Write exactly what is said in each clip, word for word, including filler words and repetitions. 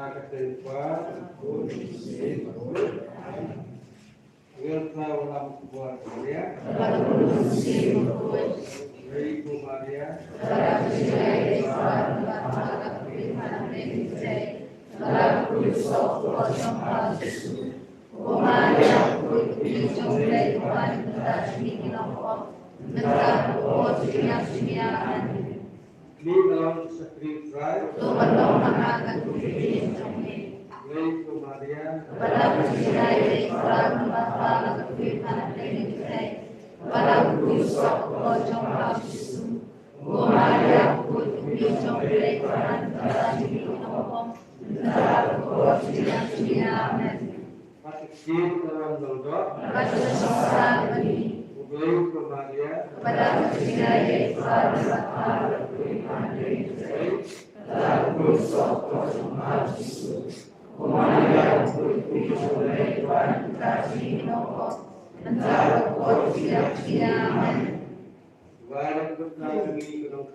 Ha ka kyrteng u Kpa, u Khun, u Mynsiem Bakhuid. Angel Trai u lam khubor ïa ka Maria. Ei ko Maria. Amen. Klik dalam skrin Trai. To ban long ha ka kti jong me. Lei ko Maria. Ba la kti jong me, ba la kti jong me, ba la kti jong me, ba la kti jong me, ba la kti jong me, Jisu. Ko Maria, ko kti jong me, ba la kti jong me, ba la kti jong me, Amen. Pat ki tawang dong dok. Pat ki tawang dong dok. U Blei ko Maria. Pat ki tawang dong dok. Ko Maria, ko kti jong me, ba la kti jong me, Amen. Ba la kti jong me, Amen.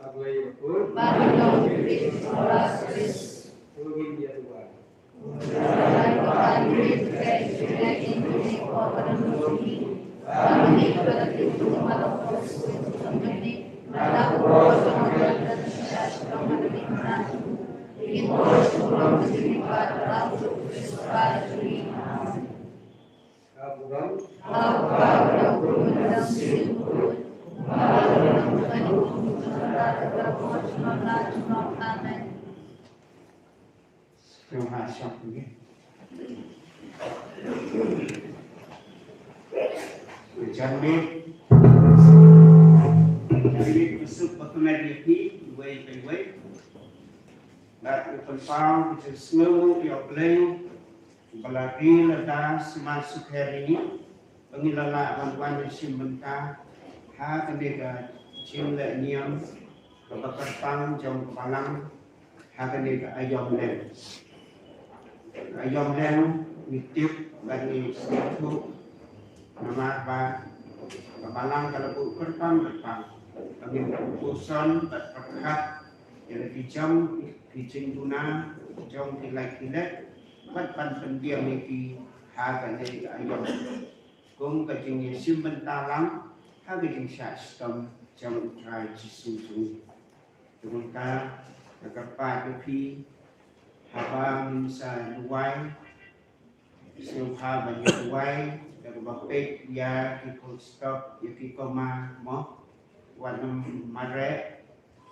Amen. Sngewbha shong ngi. Jan miet. Jan miet, ba suk ba kmen ïa phi iwei pa iwei. Bad u pynpaw ka jingsngew ïa U Blei ba la ri lada sma sukher ïa ngi ba ngi la lah ban wan ïashim bynta ha kane ka jingleh niam kaba kyrpang jong ka balang ha kane ka aïom leng. Aïom leng ngi tip bad ngi sngewthuh namar ba ka balang ka la buh kyrpang kyrpang ba ngin puson bad pyrkhat ïa la ki jong ki jingduna jong ki lait ki let bad ban pynbiang ïa ki ha kane ka aïom. Kum ka jingïashim bynta lang ha ka jingshah shitom jong U Trai Jisu jong ngi. Te mynta nga kyrpad ïa phi haba ngin sa duwai, sngewbha ban ïa duwai da kaba peit ïa ki full stop, ïa ki comma mo, wat nym mareh.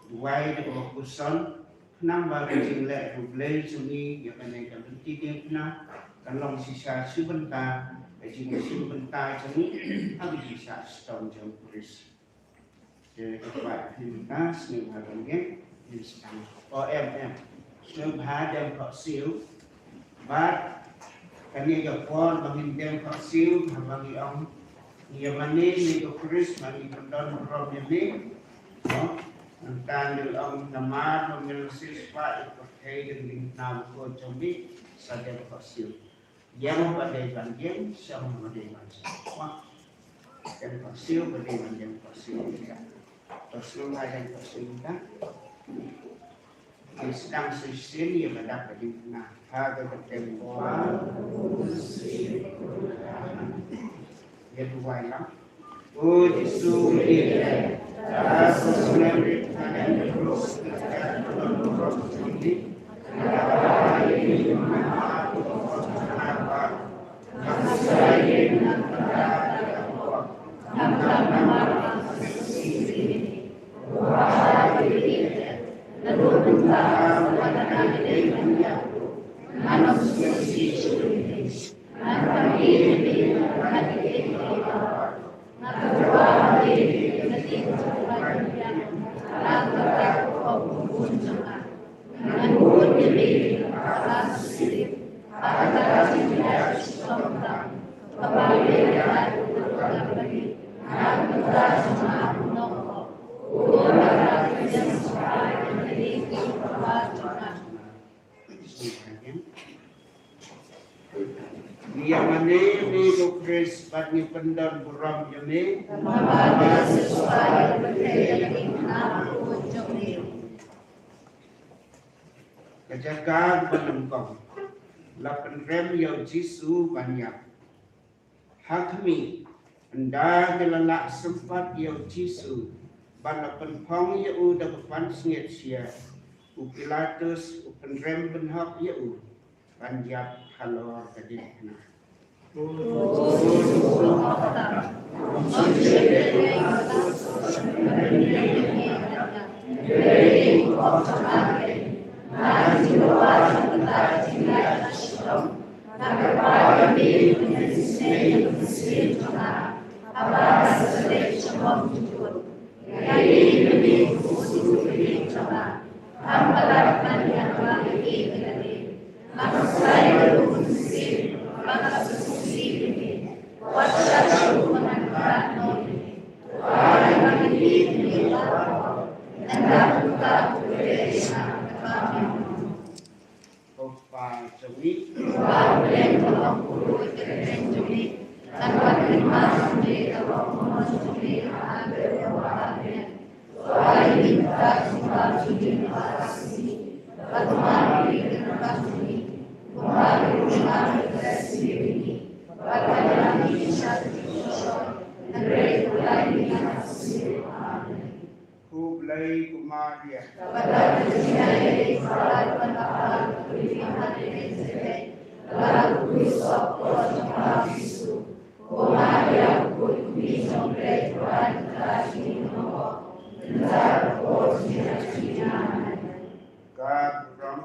Duwai da kaba puson khnang ba ka jingleh U Blei jong ngi ïa kane ka lynti diengphna kan long shisha shi bynta ka jingshim bynta jong ngi ha ka jingshah shitom jong U Khrist. Te ka kwah phi mynta sngewbha ban ngeit ngin sdang. O em em. Sngewbha dem khohsiew. Bad kane ka por ba ngin dem khohsiew haba ngi ong ngi ïa mane ïa U Khrist ba ngi pyndon burom ïa me. No. Nangta ngi ong namar ba me la siewspah ïa ka pyrthei da ka jingkyrkhu jong me, sa dem khohsiew. Ïeng ba dei ban ïeng, shong ba dei ban shong. Wah. Dem khohsiew ba dei ban dem khohsiew. Khohsiew ba dem khohsiew. Ngi sdang shisien ïa ka dak ka jingkyrkhu ha ka kyrteng U Kpa. Ïa duwai lang. O Jisu, ïa duwai lang. Ngi ïa mane ïa me ko Khrist bad ngi pyndon burom ïa me. Ka jaka kaba nyngkong la pynrem ïa u Jisu ban ïap. Ha khmih, ynda ki la lah sympat ïa u Jisu bad la pynphong ïa u da ka pansngiat sia, u Pilatus u pynrem bynhok ïa u ban ïap halor ka diengphna. Ko Kpa jong ngi. Khublei ko Maria. Ka burom.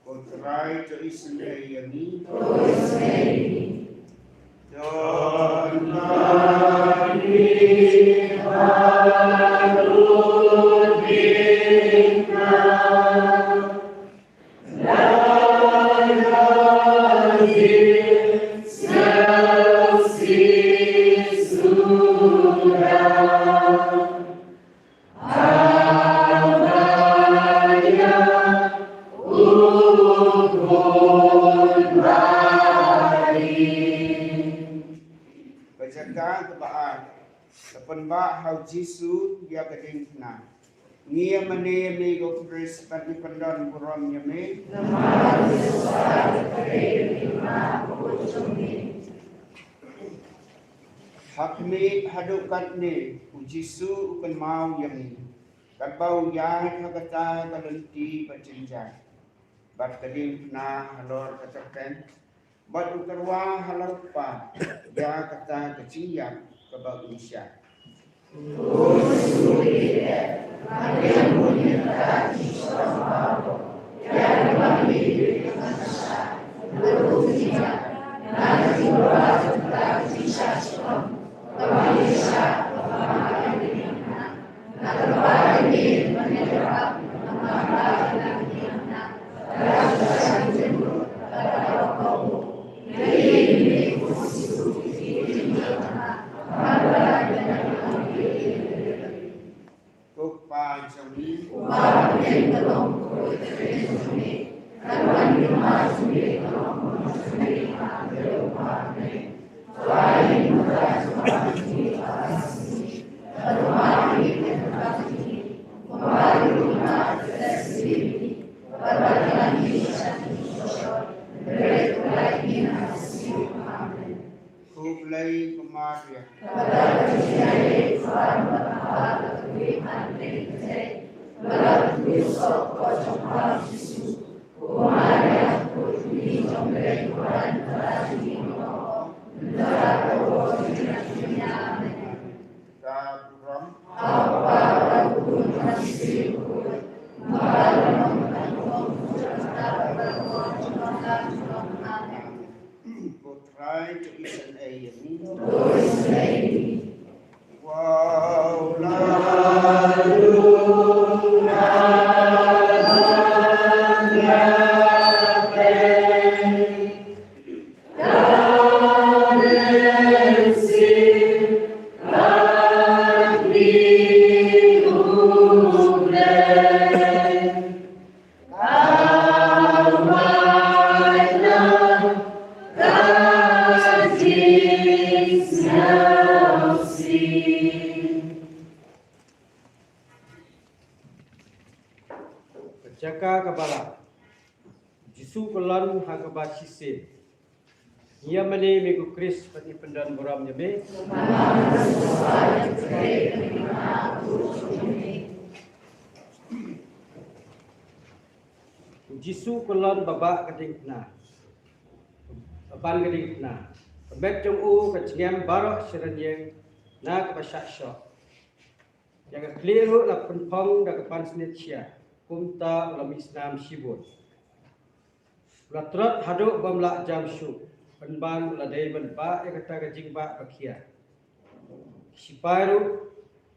Ko Trai to isynei ïa ngi. To isynei ïa ngi. Don ma ngi ha u diengphna. Ka jaka kaba ar, la pynbha ha u Jisu ïa ka diengphna. Ngi ïa mane ïa me ko Khrist bad ngi pyndonburom ïa me. Ha khmih haduh katne u Jisu u kynmaw ïa ngi, katba u ïaid ha kata ka lynti ba jynjar, bad ka diengphna halor ka tyrpeng, bad u tyrwa ha la u Kpa ïa kata ka jingïap kaba u shah. Ko Kpa jong ngi. Khublei ko Maria. Ka burom. Ko Trai to isynei ïa ngi. Wow, la Ka jaka kaba lai. Jisu ka lon ha kaba shisien. Ngi ïa mane ïa me ko Khrist bad ngi pyndonburom ïa me. U Jisu ka lon ba bah ka diengphna. Ba ban ka diengphna. Ka met jong u ka jngem baroh shi rynïeng na kaba shah shoh. Ïa ka khlieh ruh la pynphong da ka pansngiat sha, kumta u la mih snam shibun. U la trot haduh bym lah jam shuh, pynban u la dei ban bah ïa kata ka jingbah ba khia. Ki sipai ruh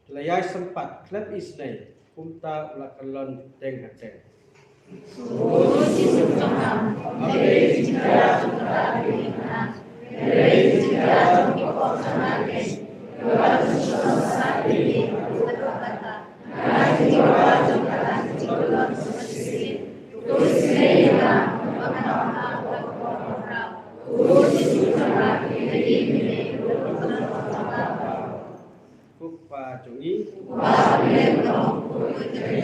ki la ïai sympat khlem isynei, kumta u la kyllon teng ha teng. Ko Kpa jong ngi. Ko Kpa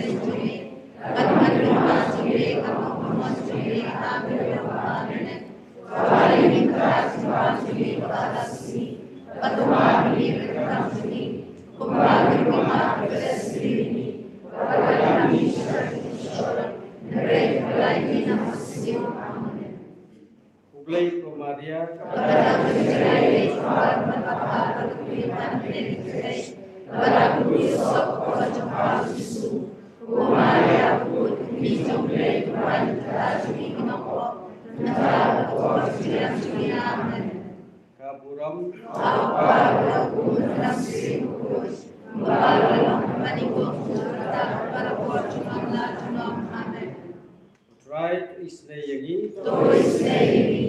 jong ngi. Maria. Ka burom. Amen. Trai, to isynei ïa ngi. To isynei ïa ngi.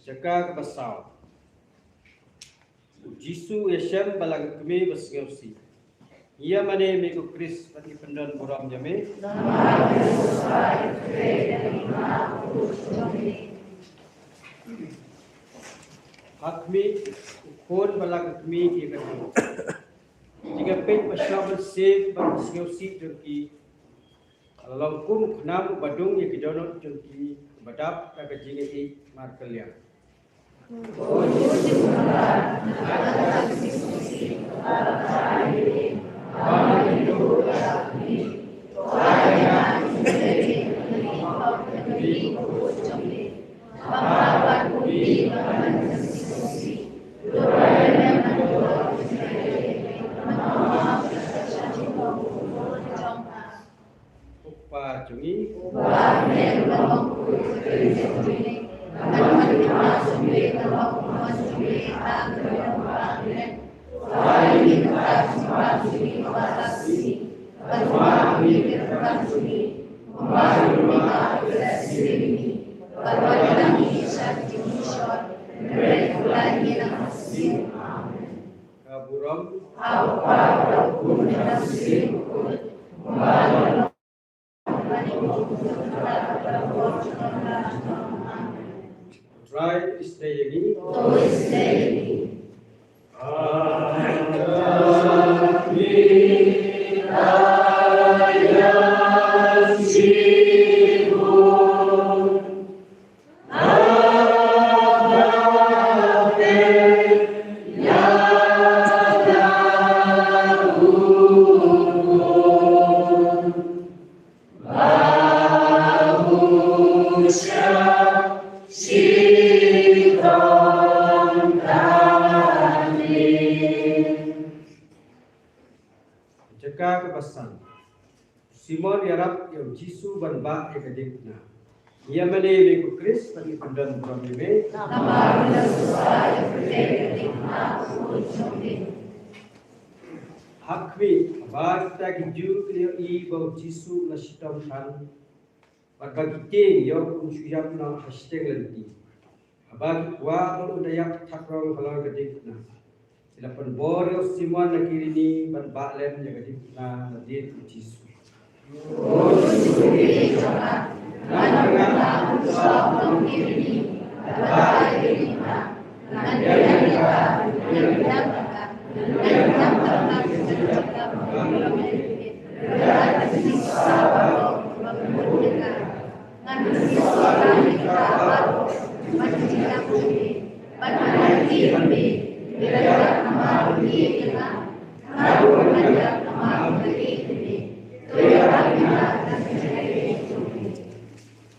Jaka kaba saw. U Jisu u ïashem bad la ka kmie ba sngewsih. Ïa mane me ko Khrist, bad ngi pyndon burom ïa me. Ha khmih u khun bad la ka kmie ki ïa ka jingïapeit ba shah ban siew bad sngewsih jong ki. La long kum u khnam uba dung ïa ki dohnud jong ki, uba dap da ka jingïaid markylliang. U Kpa jong ngi. U Kpa jong ngi uba long ha kyrteng jong me. Ban wan ka hima jong me, ban long kumba jong me ha ka ri jong me. Ai ïa ngi mynta ka jingpynbeit jong ngi kaba ar sien. Bad sumar ïa ngi ki rta jong ngi. Kumba ngi sumar ïa ki rta jong ngi. Bad wat ïalam ïa ngi sha ka jingpynshoi. Hynrei khuslai ïa ngi na ka sien. Amen. Ka burom. Ha U Kpa, ha U Khun, ha U Mynsiem Bakhuid. Kumba Trai, isynei ïa ngi. Jaka kaba san. Simon ïarap ïa u Jisu ban bah ïa ka diengphna. Ïa mane me ko Khrist, bad ngi pyndon burom ïa me. Ha khmih, haba kita ki Jiw ki la ïohi ba u Jisu u la shitom than, bad ba ki tieng ïoh un shu ïap noh ha shiteng lynti. Haba ki kwah ba un da ïap thad rong halor ka diengphna, ki la pynbor ïa u Simon na ki rini ban bah lem ïa ka diengphna nadien u Jisu.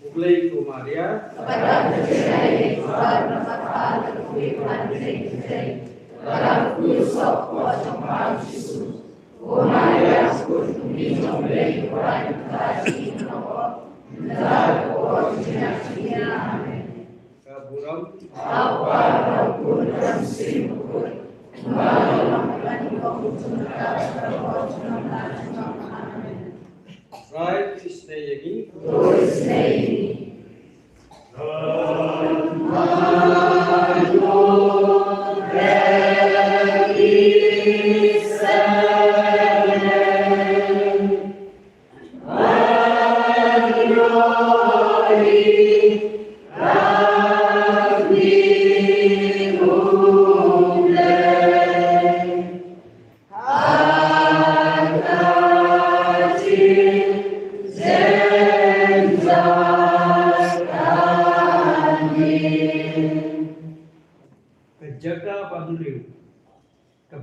U Blei ko Maria. Ka burom. Trai, isynei ïa ngi.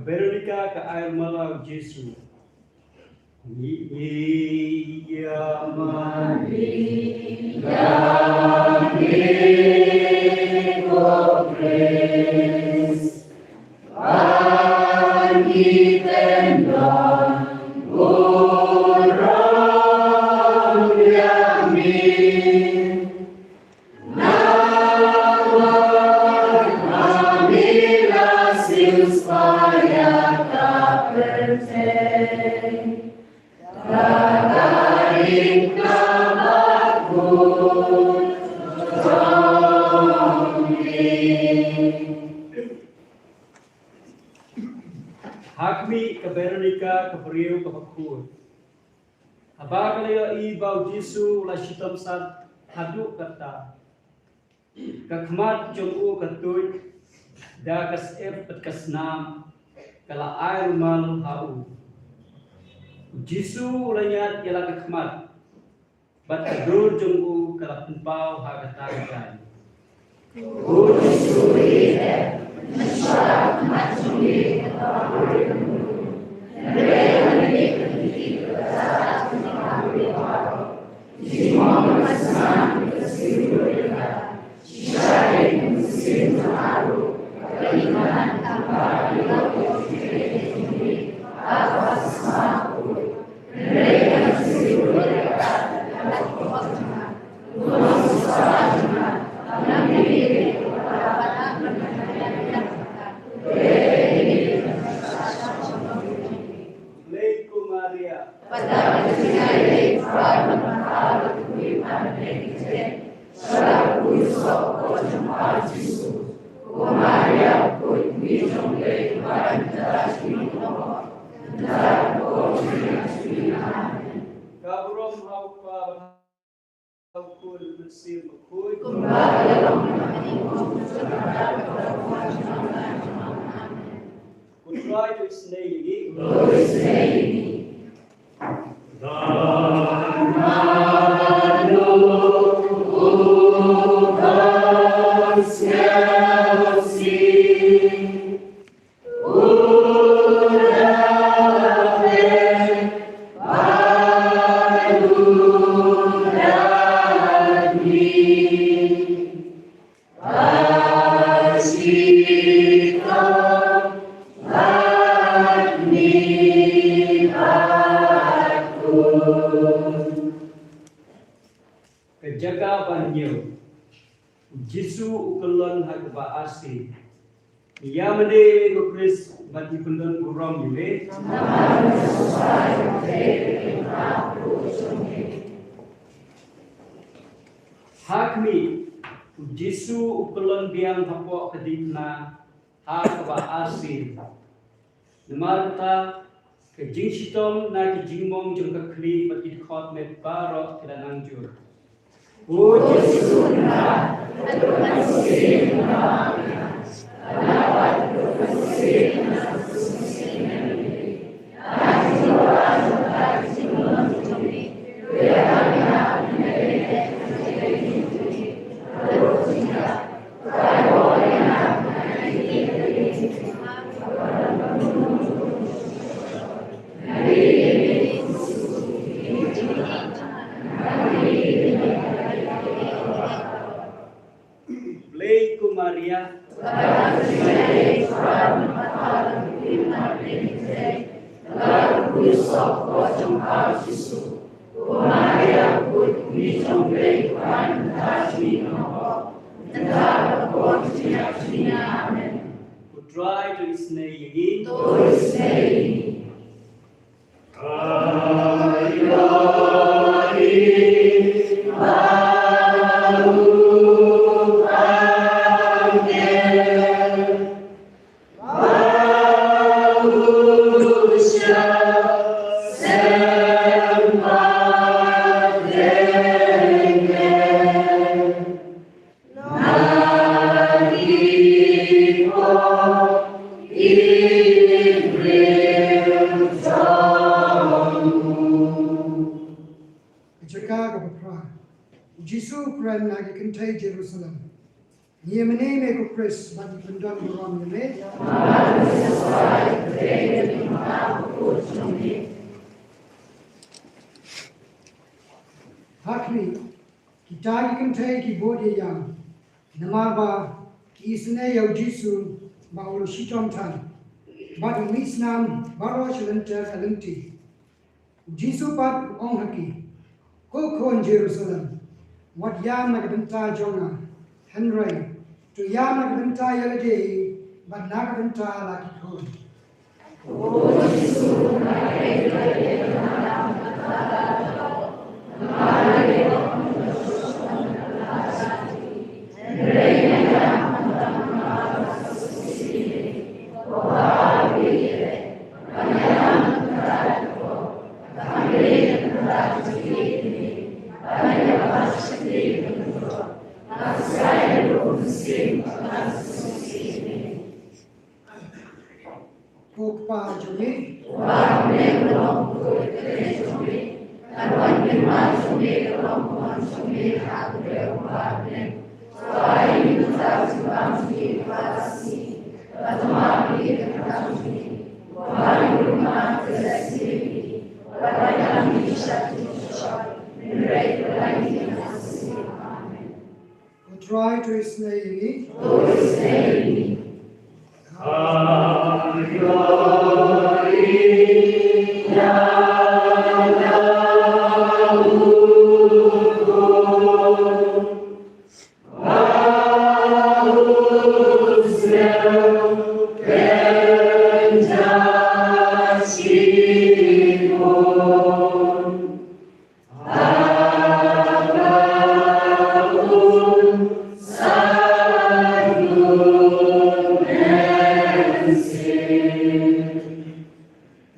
Veronica ka ai rumal ha u Jisu. Ngi ïa mane ko Khrist. Ani pendon orang yamin. Nawar ami la sius paya ka pertei. Kagaring ka bakut jong ngi. Ha khmih, ka Veronica ka briew kaba khuid. Haba ka la ïohi ba u Jisu u la shitom sat haduh katta, ka khmat jong u ka tuid da ka syep bad ka snam, ka la ai rumal ha u. U Jisu u la ñiad ïa la ka khmat, bad ka dur jong u ka la pynpaw ha kata ka jaiñ. Ka burom ha u Kpa, ha u Khun, ha u Mynsiem Bakhuid. Kumba ka la long ha kane ka por, sha ka por jong ka. Amen. Ko Trai to isynei ïa ngi. To isynei ïa ngi. Ka jaka ba hynñiew. U Jisu u kyllon ha kaba arsien. Ïa mane ko Khrist bad ngi pyndon burom ïa me. Ha khmih, u Jisu u kyllon biang hapoh ka diengphna ha kaba arsien. Namar kata, ka jingshitom na ki jingmong jong ka khlieh bad ki dkhot met baroh ki la nang jur. Blei ko Maria. Amen. Ko Trai to isynei ïa ngi. To isynei ïa ngi. Ka jaka kaba phra. U Jisu u kren na ki kynthei Jerusalem. Ngi ïa mane me ko Khrist bad ngi kyndon burom ïa me. Ha khmih, kita ki kynthei ki bud ïa ïam, namar ba ki isynei ïa u Jisu ba u la shitom than bad u mih snam baroh sha lynter ka lynti. U Jisu pat u ong ha ki, Ko khun Jerusalem, wat ïam na ka bynta jong nga, hynrei to ïam na ka bynta ïa lade bad na ka bynta la ki khun. Ko Kpa jong ngi. Ko Trai to isynei ïa ngi. Ka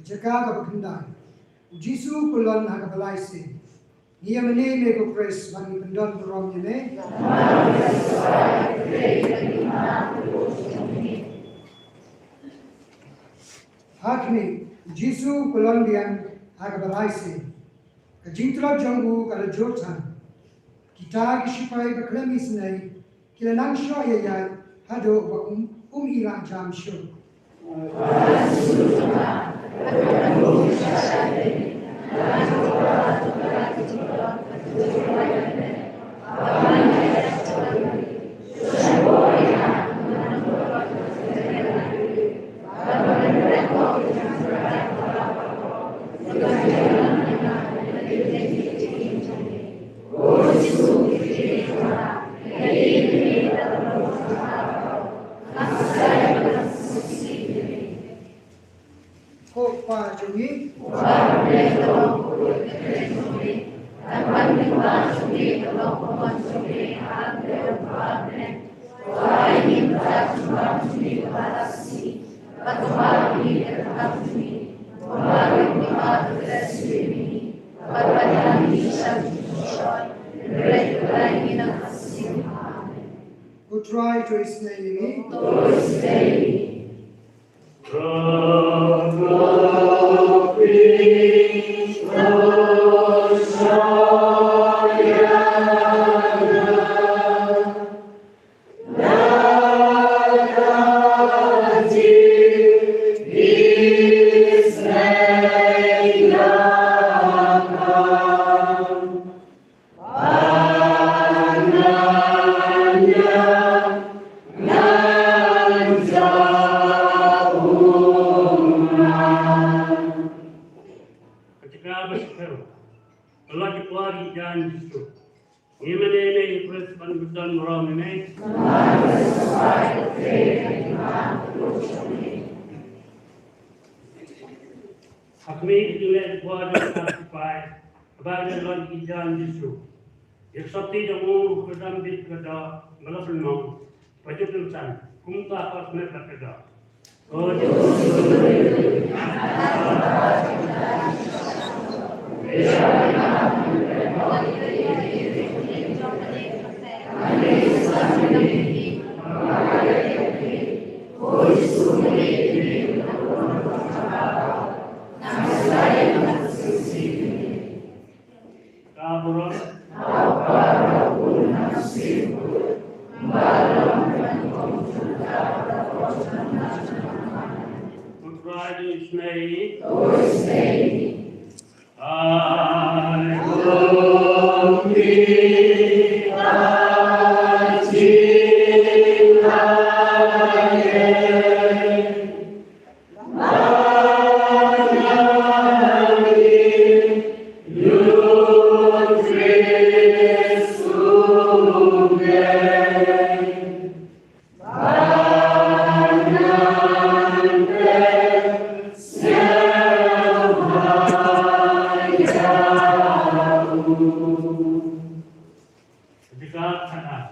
jaka kaba khyndai. U Jisu u pyllun ha kaba lai sien. Ngi ïa mane me ko Khrist bad ngi kyndon burom ïa me. Ha khmih, u Jisu u pyllun biang ha kaba lai sien. Ka jingtlot jong u ka la jur than. Kita ki shipai ba khlem isynei ki la nang shoh ïaid haduh ba um, um ïa la jam shuh. Ko Kpa jong ngi. Ko Trai to isynei ïa ngi. Ka jaka ba shiphew. Ka la ki kwah ki jan Jisu. Ngi mane me i Khrist ban kyndon burom ïa me. Ha khmih, ki jingleh ki kwah jong ka shipai. Kaba ïa la ki jan Jisu. Ïa ka sopti jong u ka dang bit ka doh ba la pynmong. Ba ju pynsan kumta ka smet bad ka doh. Ka burom. Jaka khat ar.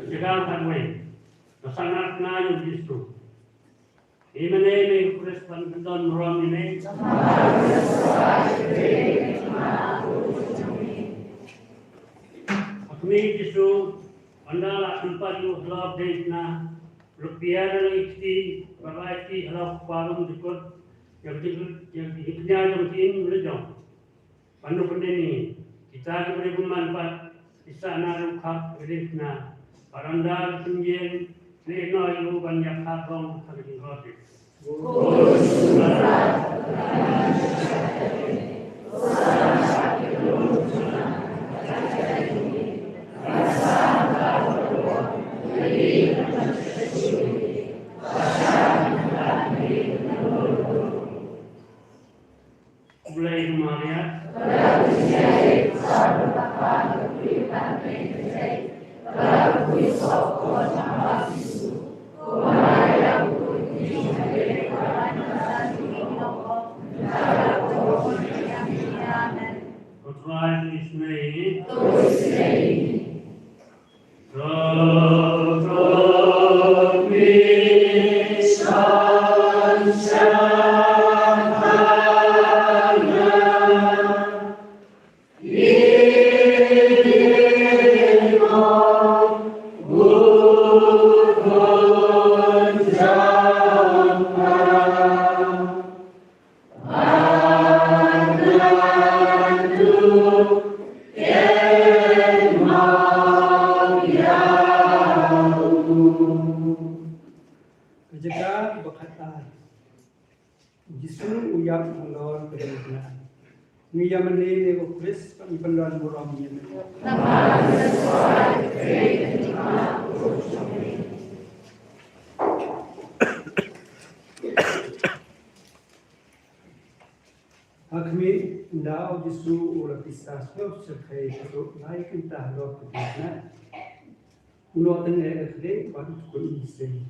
Jaka khat wei. Ka sanad na ïa u Jisu. Ïa mane ne Khrist ban pyndon burom ïa me. Ha khmih Jisu, ynda la kynpait ïa u halor dei na, u la pia ïa u kti, bad la ïa kti halor kpa jong u dikut, ïa u dikut, ïa u dikut, ïa u dikut, ïa u dikut, Ban da pyndengi kita ki briew bymman pat ki sah na ruh khap ki rit na. Bad ynda ki pynïeng lehnoh ïa u ban ïa khap rong ha ka jingkordit. Blei Maria. Ko Trai isynei. Ka jaka ba khat ar. U Jisu u ïap halor ka diengphna. Ngi ïa mane ne ko Khrist, ngi pyndon burom ïa me. Ha khmih, ynda u Jisu u la pisa sngewsih, ka tuh lai kynta halor ka diengphna. U noh tang eh ka khlieh bad u tukun isynei.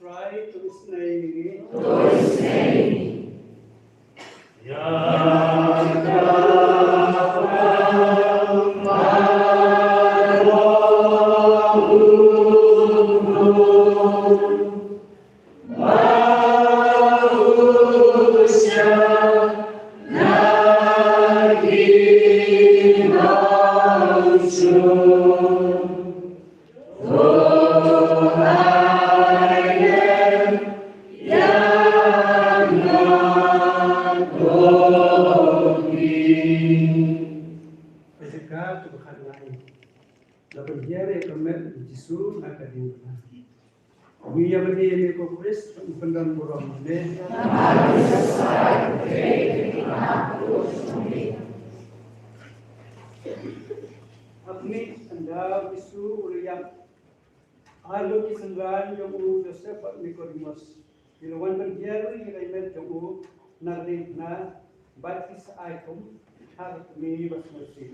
Trai, to isynei ïa ngi. Ka jaka kaba khatlai. La pynhiar ïa ka met u Jisu na ka diengphna. Ngi ïa mane ne ko Khrist, ngi pyndon burom ïa me. Ha khmih, ynda u Jisu u la ïap, ar ki synran jong u, Joseph bad Nikodemos, ki la wan pynhiar ïa ka met jong u na ka diengphna bad ki sa ai kum. Har me ba sngewsih.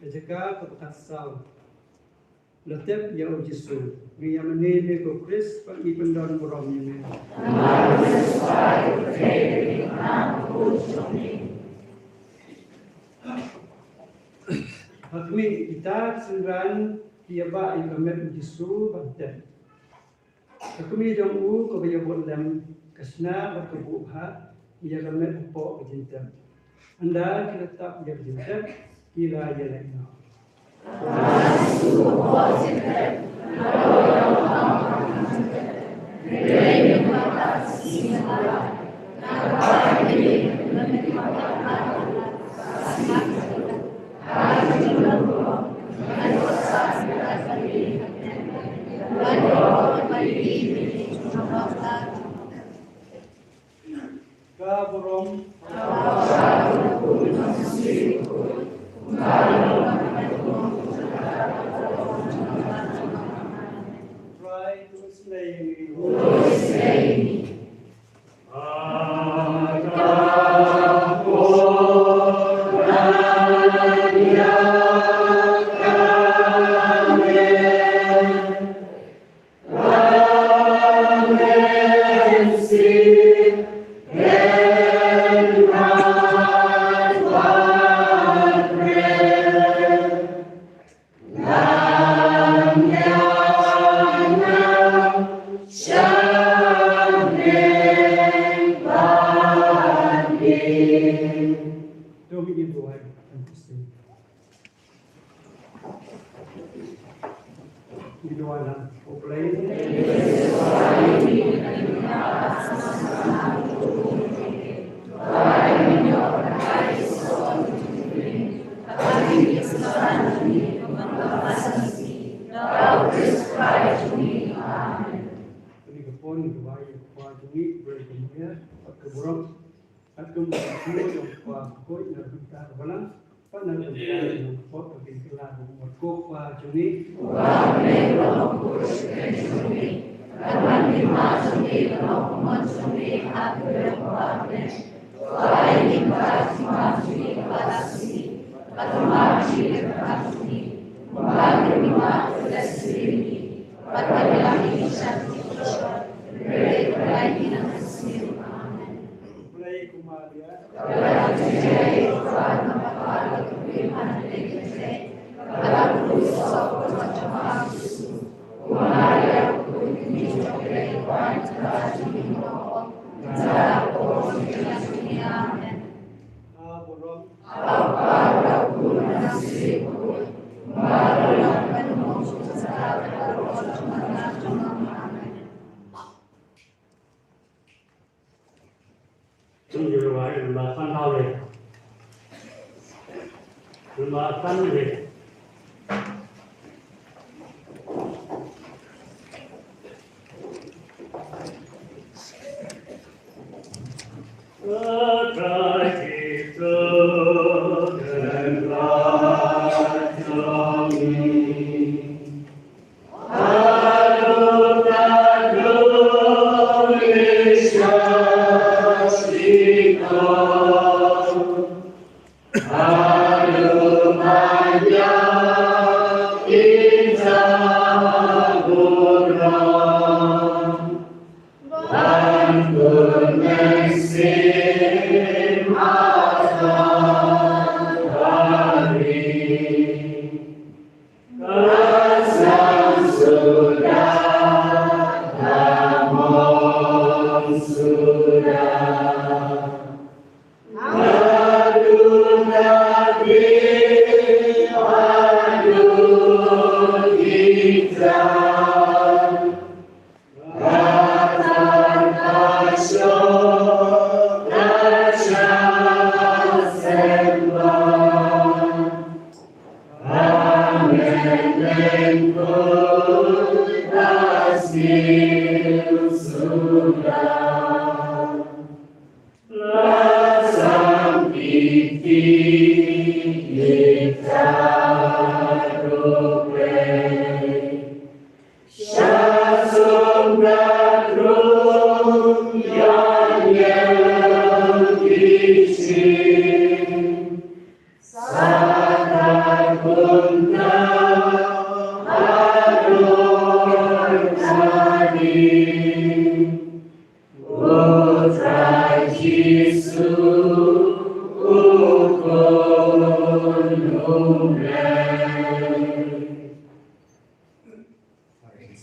Ka jaka kaba khatsaw. La tep ïa u Jisu. Ngi ïa mane ïa me ko Khrist, bad ngi pyndon burom ïa me. Ha khmih, kita ki synran ki ïa bah ïa ka met u Jisu ban tep. Ka kmie jong u kaba ïa bud lem, ka shna bad ka buh bha ïa ka met hapoh ka jingtep. Ynda ki la tap ïa ka jingtep, ki la ïa leit noh. Ka burom. Trai, to slay me. Bad kumba ka kmie jong ka kpa ka khuid na ka bynta ka balang, bad na ka bynta jong ka pop ka kynthei ka la bud. Ko Kpa jong ngi.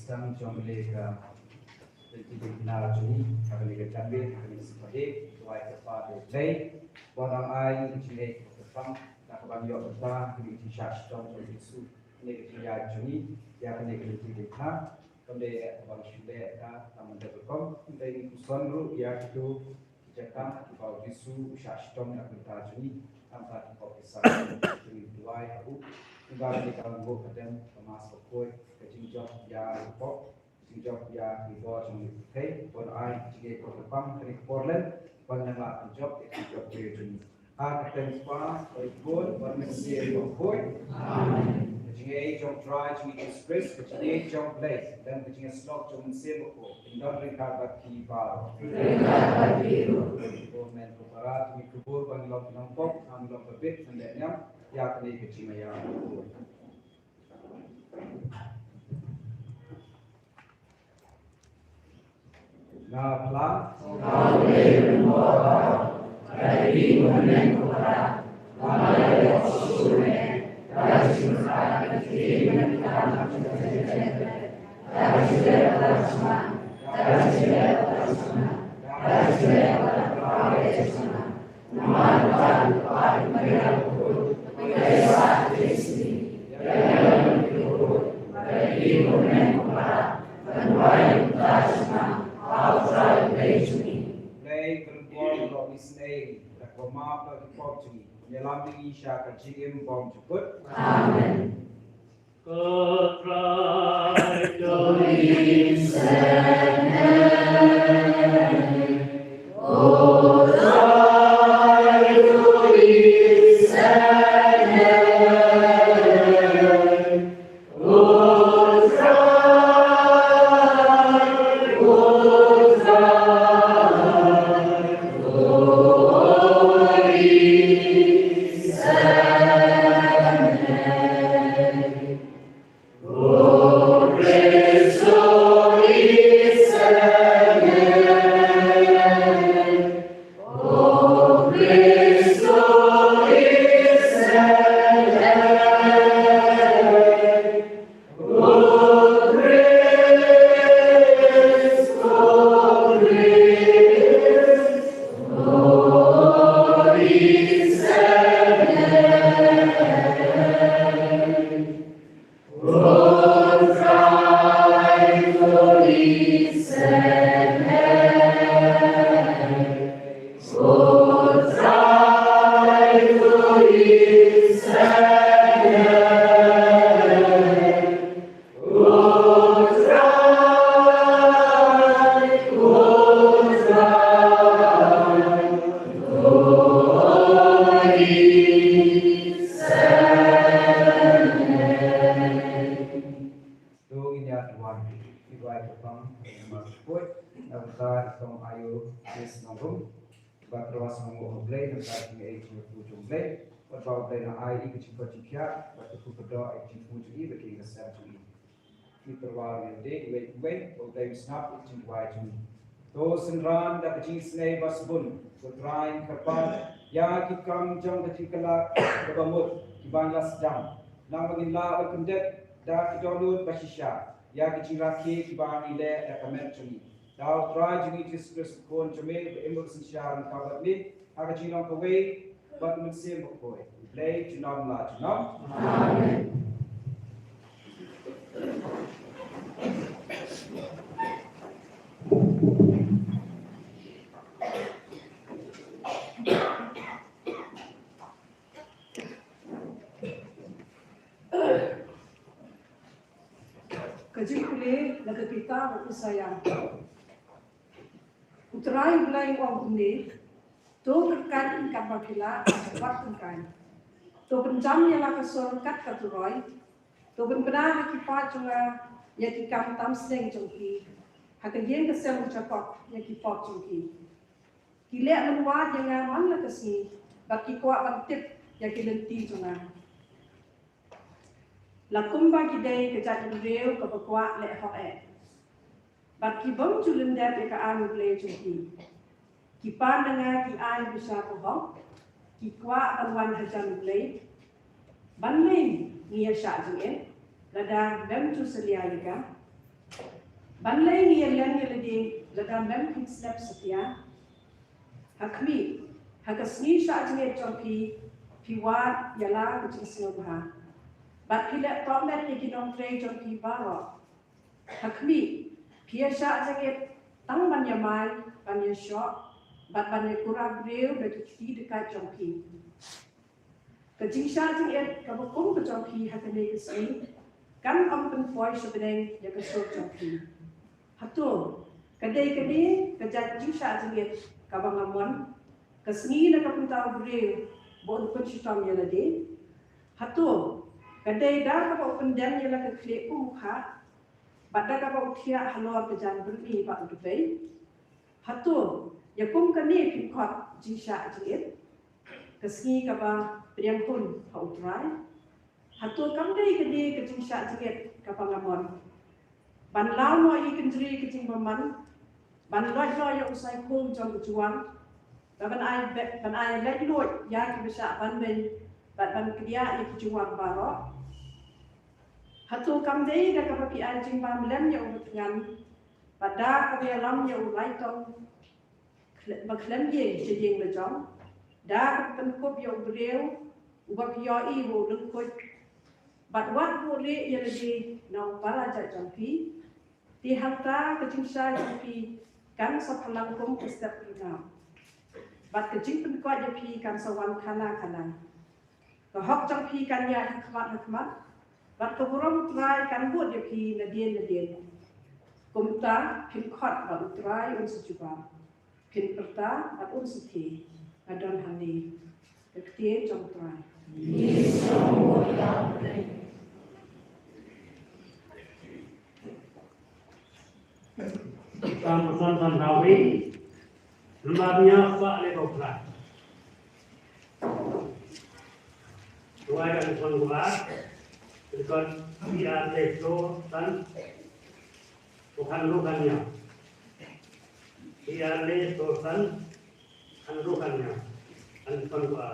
Sdang jong le ka lynti diengphna jong ngi, ha kane ka janmiet, ha kane ka sngi, duwai kyrpad ïa U Blei, ba un nang ai ïa ka jingngeit kaba kyrpang, da kaba ngi ïoh bynta ha kane ka jingshah shitom jong U Jisu, ha kane ka jingïaid jong ngi ïa kane ka lynti diengphna. Kam dei ïa kaba ngi shu leh ka, tang ban dep rukom, hynrei ngi puson ruh ïa kito ki jaka kiba U Jisu u shah shitom na ka bynta jong ngi, na ka bynta ki pop ki sam jong ngi. Duwai ha u, kumba kane ka lawngbok ka dem, ka Mass bakhuid, ka jingjop ïa ki pop, ka jingjop ïa ki bor jong ngi, ka pyrthei, ba un ai ka jingngeit kaba kyrpang ha kane ka por lem, ban nang lah ban jop ïa ka jingjop briew jong ngi. Ha ka kyrteng U Kpa bad U Khun bad U Mynsiem Bakhuid. Amen. Ka jingngeit jong U Trai jong ngi Jisu Khrist, ka jingngeit jong U Blei, lem ka jingïasyllok jong U Mynsiem Bakhuid, kin don ryngkat bad phi baroh. Ryngkat bad phi ruh. Ko hynmen ko para, to ngin kyrkhu ba ngin long ki nongpop, ngin long pynbit, ngin leh niam ïa kane ka jingmaïa bakhuid. Nga phla. Blei, ka ri bor, ka lok isynei, da kaba map ïa ki pop jong ngi. Ïalam ïa ngi sha ka jingim bymjukut. Amen. Ko Trai, to isynei. To ngin ïa duwai, ki duwai kyrpang, ki Mass bakhuid, na ka bynta i Kong Ayo Chris Nongrum, ba ka Trai un sngewnguh ha U Blei, na ka bynta ka jingaiei jong u jong U Blei, Bad ba U Blei un ai ïa ka jingkoit jingkhiah bad ka kyrkhu kyrdoh ïa ka jingthmu jong ngi bad ka ïing ka sem jong ngi. Ngi pyrshang ïa lade uwei pa uwei, ba U Blei un sngap ïa ka jingduwai jong ngi. To synran da ka jingisynei ba sbun, to Trai, kyrpad ïa ki kam jong ka jingkylla kaba mut kiba ngi la sdang, nang ba ngin lah ban pyndep da ki dohnud ba shisha ïa ki jingrakhe kiba ngi leh da ka met jong ngi. Da U Trai jong ngi Jisu Khrist U Khun jong me, uba im bad synshar ryngkat bad me ha ka jinglong kawei bad U Mynsiem Bakhuid, U Blei junom la junom. Amen. Ka jingpule na ka kitab u Isaïah. U Trai U Blei u ong kumne: To kyrkhat katba phi lah, wat tyngkai. To pynjam ïa la ka sur kat ka turoi. To pynbna ha ki paid jong nga ïa ki kam tam seng jong phi, ha ka ïing ka sem u Jakob ïa ki pop jong phi. Ki leh mynwad ïa nga man la ka sngi, bad ki kwah ban tip ïa ki lynti jong nga. La kumba ki dei ka jaitbynriew kaba kwah leh hok eh, bad ki bym ju lyndet ïa ka aiñ U Blei jong ki. Ki pan na nga ki aiñ bishar bahok, ki kwah ban wan hajan U Blei. Ban lei ngi ïa shah jingit lada mem ju salia ïa ka? Ban lei ngi ïa len ïa lade lada mem pyn slem satia? Ha khmih, ha ka sngi shah jingit jong phi, phi wad ïa la ka jingsngewbha, bad phi leh tohmet ïa ki nongtrei jong phi baroh. Ha khmih, phi ïa shah jingit tang ban ïa mai, ban ïa shoh, bad ban ïa kura briew da ki kti dykait jong phi. Ka jingshah jingit kaba kum ka jong phi ha kane ka sngi kan ym pynpoi sha bneng ïa ka sur jong phi. Hato ka dei kane ka jait jingshah jingit kaba nga mon, ka sngi na ka bynta u briew ba un pynshitom ïa lade? Hato ka dei da kaba u pyndem ïa la ka khlieh kum u khah, bad da kaba u thiah halor ka jaiñ byrni bad u duwai? Hato ïa kum kane phin khot jingshah jingit, ka sngi kaba pdiang hun ha U Trai? Hato kam dei kane ka jingshah jingit kaba nga mon, ban law noh ïa ka kynjri ka jingbymman, ban loit noh ïa u saikhum jong ka jowar, bad ban ai be-, ban ai laitluid ïa kiba shah ban beiñ, bad ban kdiah ïa ki jowar baroh? Hato kam dei da kaba phi ai jingbam lem ïa u batngan, bad da kaba ïalam ïa u laitong khle-, ba khlem ïeng sha ïing la jong, da kaba pynkup ïa u briew uba phi ïohi ba u lyngkhuid, bad wat buh rieh ïa lade na u para jait jong phi? Te hangta ka jingshai jong phi kan sa phalang kum ka step pyrngap, bad ka jingpynkoit ïa phi kan sa wan khana khana. Ka hok jong phi kan ïaid ha khmat ha khmat, bad ka burom U Trai kan bud ïa phi nadien nadien. Kumta phin khot bad U Trai un sa jubab, phin pyrta bad un sa thied. Nga don hangne. Ka ktien jong U Trai. Psalm san san hawi. Namar nia ba le ko pla. Tuai kan kon gua. Kan kon ia le to san. Ko kan lu kan nia. Ia le to san. Kan lu kan nia. Kan kon gua.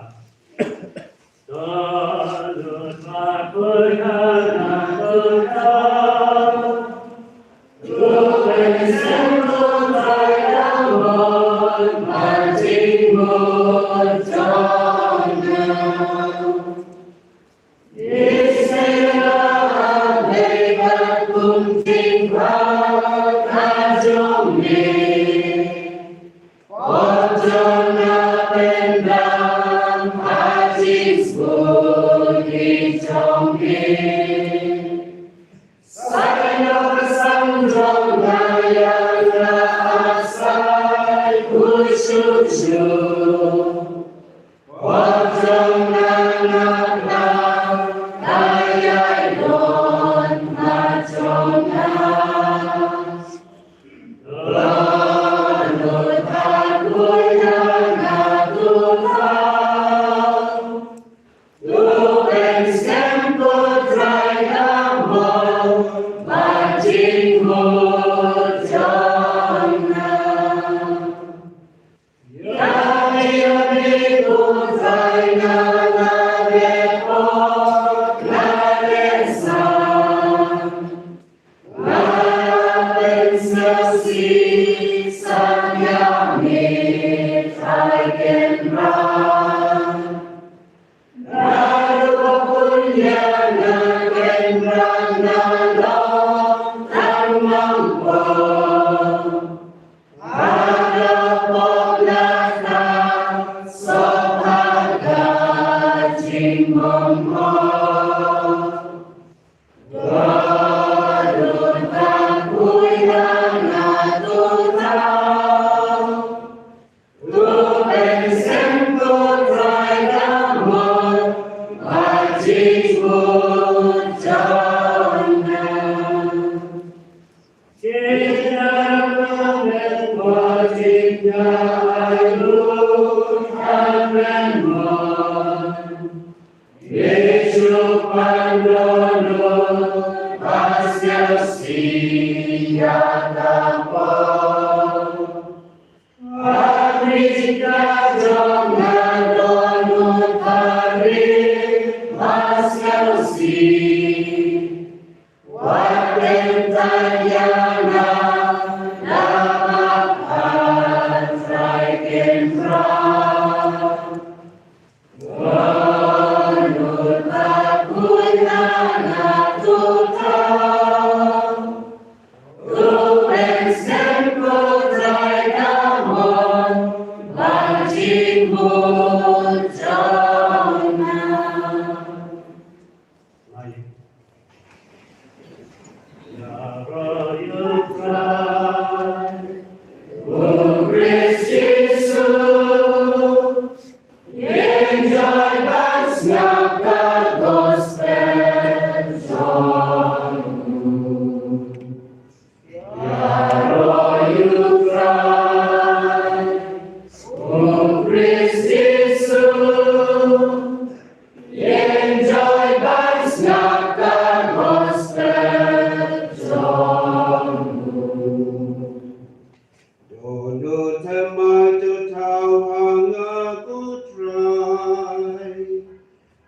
Dohnud te ma to thaw ha nga ko Trai.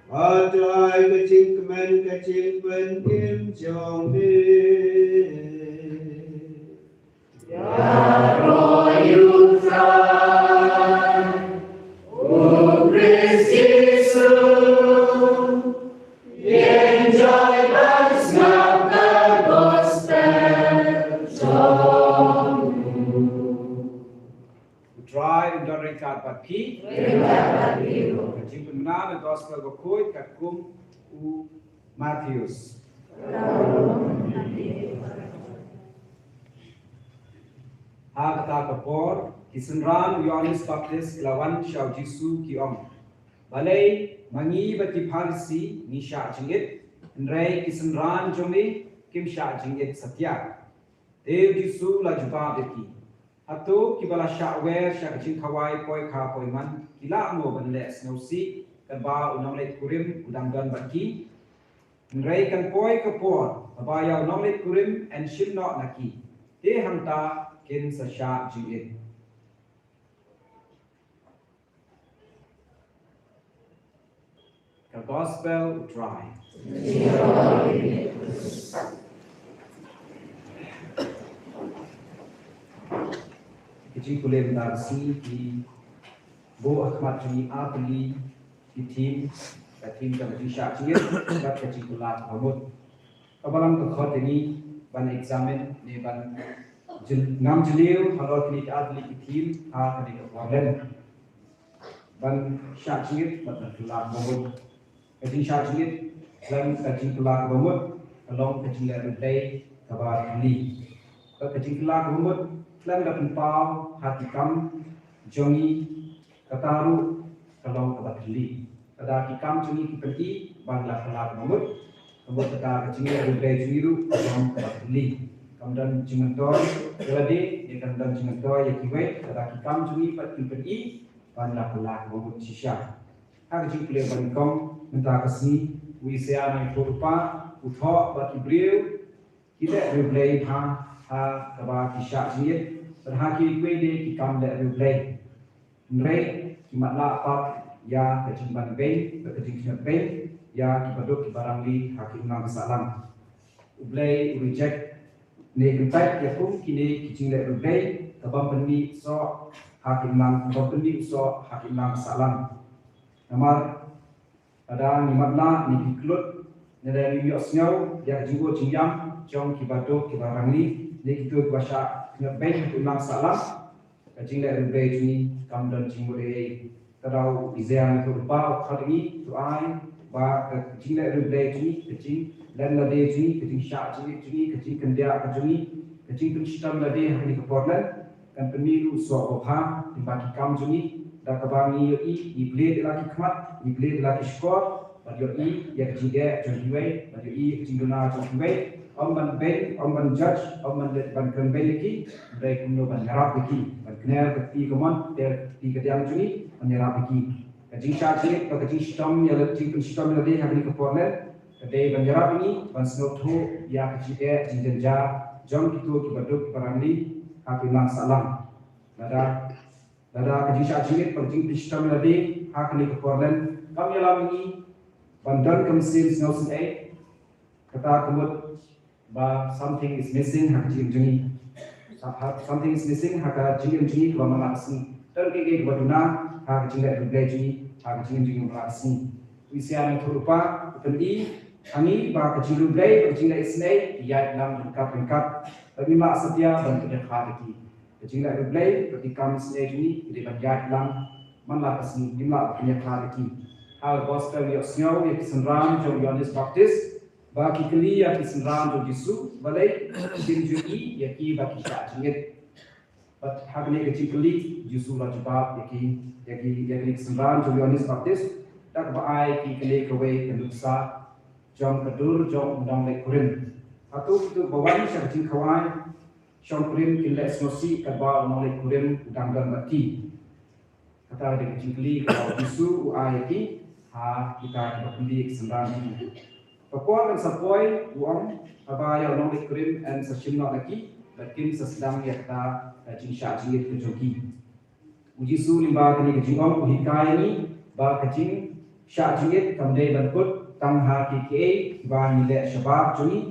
Ba to ai ka jingkmen ka jingpynim jong me. U Trai un don ryngkat bad phi. Ka jingpynbna na gospel bakhuid katkum u Mathaios. Ha kata ka por, ki synran u Ïoannis Baptist ki la wan sha u Jisu ki ong, Balei ma ngi bad ki Pharisi ngi shah jingit, hynrei ki synran jong me kim shah jingit satia? Te u Jisu u la jubab ïa ki, Hato kiba la shah wer sha ka jingkhawai poi kha poi man ki lah mo ban leh sngewsih katba u nongleit kurim u dang don bad ki? Hynrei kan poi ka por kaba ïa u nongleit kurim yn shim noh na ki, te hangta kin sa shah jingit. Ka Gospel u Trai. Ki jingkurim da ka sngi ki buh ha khmat jong ngi ar tylli ki theme, ka theme jong ka jingshah jingit bad ka jingkylla kaba mut. Kaba long ka khot ïa ngi ban examine ne ban jyl-, ngam jylliew halor kine ki ar tylli ki theme ha kane ka por lem. Ban shah jingit bad ban kylla kaba mut. Ka jingshah jingit khlem ka jingkylla kaba mut ka long ka jingleh riewblei kaba thylli. Bad ka jingkylla kaba mut khlem da pynpaw ha ki kam jong ngi, kata ruh ka long kaba thylli. Lada ki kam jong ngi ki pyni ba ngi la kylla kaba mut, ka mut kata ka jingleh riewblei jong ngi ruh ka long kaba thylli. Kam don jingmyntoi ïa lade ne kam don jingmyntoi ïa kiwei, lada ki kam jong ngi pat ki pyni ba ngi la kylla kaba mut shisha. Ha ka jingpule ba nyngkong mynta ka sngi, u Isaïah nangïathuhlypa u thoh ba ki briew ki leh riewblei bha ha kaba ki shah jingit, bad ha kiwei de ki kam leh riewblei. Hynrei ki matlah pat ïa ka jingban beiñ bad ka jingkhñiot beiñ ïa kiba duk kiba rangli ha ka imlang ka sahlang. U Blei u reject ne kyntait ïa kum kine ki jingleh riewblei ka bym pynmih soh ha ka imlang, ka bym pynmih soh ha ka imlang ka sahlang. Namar lada ngi matlah ne ngi klut ne lada ngi ïohsngew ïa ka jingbuh jingïam jong kiba duk kiba rangli ne kito kiba shah khñiot beiñ ha ka imlang sahlang, ka jingleh riewblei jong ngi kam don jingmut ei ei. Ka dei u Isaiah ne u Lypa u khot ïa ngi, to ai ba ka jingleh riewblei jong ngi, ka jinglen lade jong ngi, ka jingshah jingit jong ngi, ka jingkyndiah ka jong ngi, ka jingpynshitom lade ha kane ka por leh kan pynmih ruh soh babha lyngba ki kam jong ngi, da kaba ngi ïohi, ngi plie da la ki khmat, ngi plie da la ki shkor, bad ïohi ïa ka jingeh jong kiwei, bad ïohi ïa ka jingduna jong kiwei. Ym ban beiñ, ym ban judge, ym ban leit ban kren beiñ ïa ki, hynrei kumno ban ïarap ïa ki, ban kner ka kti kamon, ter ka kti kadiang jong ngi, ban ïarap ïa ki. Ka jingshah jingit bad ka jingshitom ïa la, jingpynshitom ïa lade ha kane ka por leh ka dei ban ïarap ïa ngi ban sngewthuh ïa ka jingeh jingjynjar jong kito kiba duk kiba rangli ha ka imlang sahlang. Lada, lada ka jingshah jingit bad ka jingpynshitom ïa lade ha kane ka por leh kam ïalam ïa ngi ban don ka mynsiem sngewsynei, kata ka mut ba something is missing ha ka jingim jong ngi. Sa-, ha, something is missing ha ka jingim jong ngi kaba man la ka sngi. Don kaei kaei kaba duna ha ka jingleh riewblei jong ngi, ha ka jingim jong ngi man la ka sngi. U Isaiah ne u Lypa u pyni ha ngi ba ka jingriewblei, ka jingleh isynei ki ïaid lang ryngkat ryngkat. Bad ngim lah satia ban pynïakhlad ïa ki. Ka jingleh riewblei bad ki kam isynei jong ngi ki dei ban ïaid lang man la ka sngi, ngim lah ban pynïakhlad ïa ki. Ha ka gospel ïohsngew ïa ki synran jong u Ïoannis Baptist ba ki kylli ïa ki synran jong u Jisu balei kim ju ïohi ïa ki ba ki shah jingit. Bad ha kane ka jingkylli u Jisu u la jubab ïa ki, ïa ki, ïa kine ki synran jong u Ïoannis Baptist da kaba ai ïa ki kane kawei ka nuksa jong ka dur jong u nongleit kurim. Hato kito ba wan sha ka jingkhawai shongkurim kin leh sngewsih katba u nongleit kurim u dang don bad ki? Kata ka dei ka jingkylli kaba u Jisu u ai ïa ki ha kita kiba kylli ïa ki synran jong u. Ka por kan sa poi, u ong, haba ïa u nongleit kurim yn sa shim noh na ki bad kin sa sdang ïa kata ka jingshah jingit ka jong ki. U Jisu lyngba kane ka jingong u hikai ïa ngi ba ka jingshah jingit kam dei ban kut tang ha kiei kiei kiba ngi leh shabar jong ngi.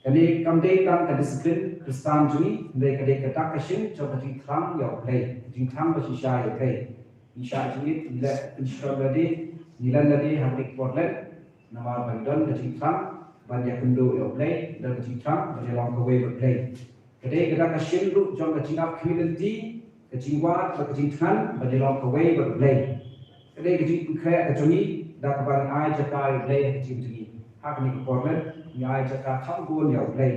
Kane kam dei tang ka disiplin Khristan jong ngi, hynrei ka dei ka dak ka shin jong ka jingthrang ïa U Blei, ka jingthrang ba shisha ïa U Blei. Ngi shah jingit, ngi leh pynshitom lade, ngi len lade ha kane ka por leh, namar ba ngi don ka jingthrang ban ïakynduh ïa U Blei, don ka jingthrang ban ïalong kawei bad U Blei. Ka dei ka dak ka shin ruh jong ka jingap khmih lynti, ka jingwad bad ka jingthngan ban ïalong kawei bad U Blei. Ka dei ka jingpynkhreh ka jong ngi da kaba ngi ai jaka ïa U Blei ha ka jingim jong ngi. Ha kane ka por leh ngi ai jaka kham bun ïa U Blei.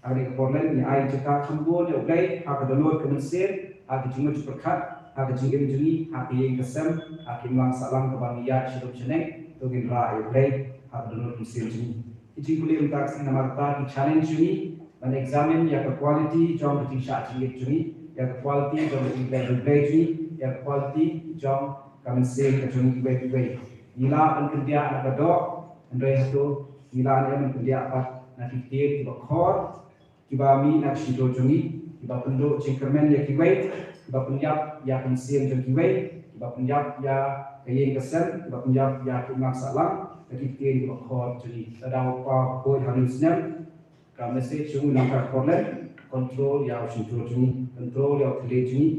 Ha kane ka por leh ngi ai jaka kham bun ïa U Blei ha ka dohnud ka mynsiem, ha ka jingmut jingpyrkhat, ha ka jingim jong ngi, ha ka ïing ka sem, ha ka imlang sahlang kaba ngi ïaid sha lum sha neng. To ngin rah ïa U Blei ha ka dohnud ka mynsiem jong ngi. Ki jingpule mynta ka sngi namar kata ki challenge jong ngi ban examine ïa ka quality jong ka jingshah jingit jong ngi, ïa ka quality jong ka jingleh riewblei jong ngi, ïa ka quality jong ka mynsiem ka jong ngi kiwei kiwei. Ngi lah ban kyndiah na ka doh, hynrei hato ngi lah ne em ban kyndiah pat na ki ktien kiba khor, kiba mih na ka shyntur jong ngi, kiba pynduh jingkyrmen ïa kiwei, kiba pynïap ïa ka mynsiem jong kiwei, kiba pynïap ïa ka ïing ka sem, kiba pynïap ïa ka imlang sahlang da ki ktien kiba khor jong ngi. Lada u kpa u khuid ha une u snem, ka message jong u nangta ka por leh, control ïa u shyntur jong ngi, control ïa u thylliej jong ngi,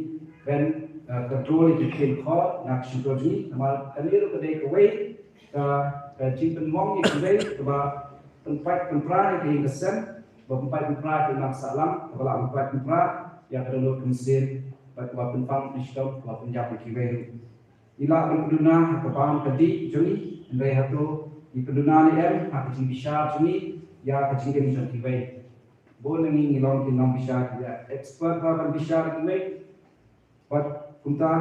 ban, eh, control ïa ki ktien khor na ka shyntur jong ngi. Namar kane ruh ka dei kawei ka, ka jingpynmong ïa kiwei kaba pynpait pynpra ïa ka ïing ka sem, ba pynpait pynpra ïa ka imlang sahlang, kaba lah pynpait pynpra ïa ka dohnud ka mynsiem, bad kaba pynpang pynshitom, kaba pynïap ïa kiwei ruh. Ngi lah ban pynduna ha ka bam ka dih jong ngi, hynrei hato ngi pynduna ne em ha ka jingbishar jong ngi ïa ka jingim jong kiwei? Bun na ngi ngi long ki nongbishar, ki expert ha ban bishar ïa kiwei. Bad kumta,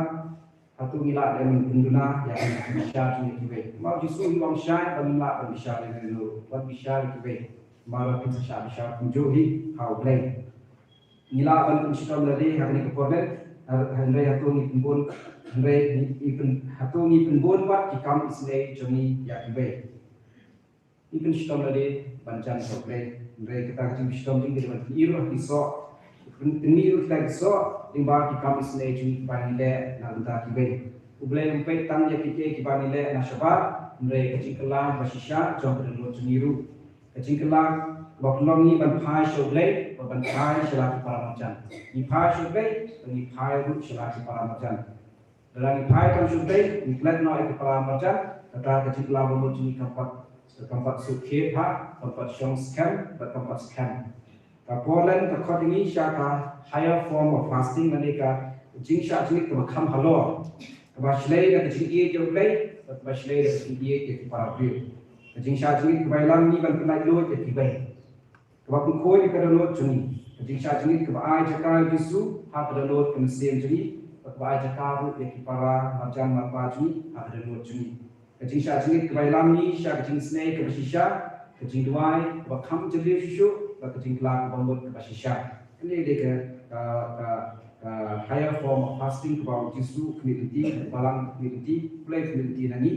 hato ngi lah ban pynduna ïa ka bishar jong kiwei? Namar u Jisu u ong shai ba ngim lah ban bishar ïa kiwei, ban bishar ïa kiwei. Namar ba kin sa shah bishar kumjuh hi ha U Blei. Ngi lah ban pynshitom lade ha kane ka por leh, hynrei hato ngi pynbun, hynrei ngi pyn, hato ngi pynbun pat ki kam isynei jong ngi ïa kiwei? Ngi pynshitom lade ban jan ïa U Blei, hynrei kata ka jingpynshitom jong ngi ka dei ban pyni ruh ki soh, pyni ruh kita ki soh lyngba ki kam isynei jong ngi ba ngi leh na ka bynta kiwei. U Blei um peit tang ïa kiei kiei kiba ngi leh na shabar, hynrei ka jingkylla ba shisha jong ka dohnud jong ngi ruh. Ka jingkylla ba kyllon ngi ban phai sha U Blei, ba ban phai sha la ki para marjan. Ngi phai sha U Blei, ba ngi phai ruh sha la ki para marjan. Lada ngi phai tang sha U Blei, ngi klet noh ïa ki para marjan, kata ka jingkylla ba mut jong ngi kam pat, kam pat suk khie ha, kam pat shong skhem, bad kam pat skhem. Ka Portland ka khot ïa ngi sha ka higher form of fasting, lane ka jingshah jingit kaba kham halor, kaba shlei da ka jingïeit ïa U Blei, bad kaba shlei da ka jingïeit ïa ki para briew. Ka jingshah jingit kaba ïalam ngi ban pynnait luid ïa kiwei. Kaba pynkhuid ïa ka dohnud jong ngi. Ka jingshah jingit kaba ai jaka ïa U Jisu ha ka dohnud ka mynsiem jong ngi, bad kaba ai jaka ruh ïa ki para marjan marpa jong ngi ha ka dohnud jong ngi. Ka jingshah jingit kaba ïalam ngi sha ka jingisynei kaba shisha, ka jingduwai kaba kham jylliew shuh shuh, bad ka jingkylla kaba mut kaba shisha. Kane dei ka, ka, ka, ka higher form of fasting kaba U Jisu u khmih lynti, ka Balang u khmih lynti, U Blei u khmih lynti na ngi.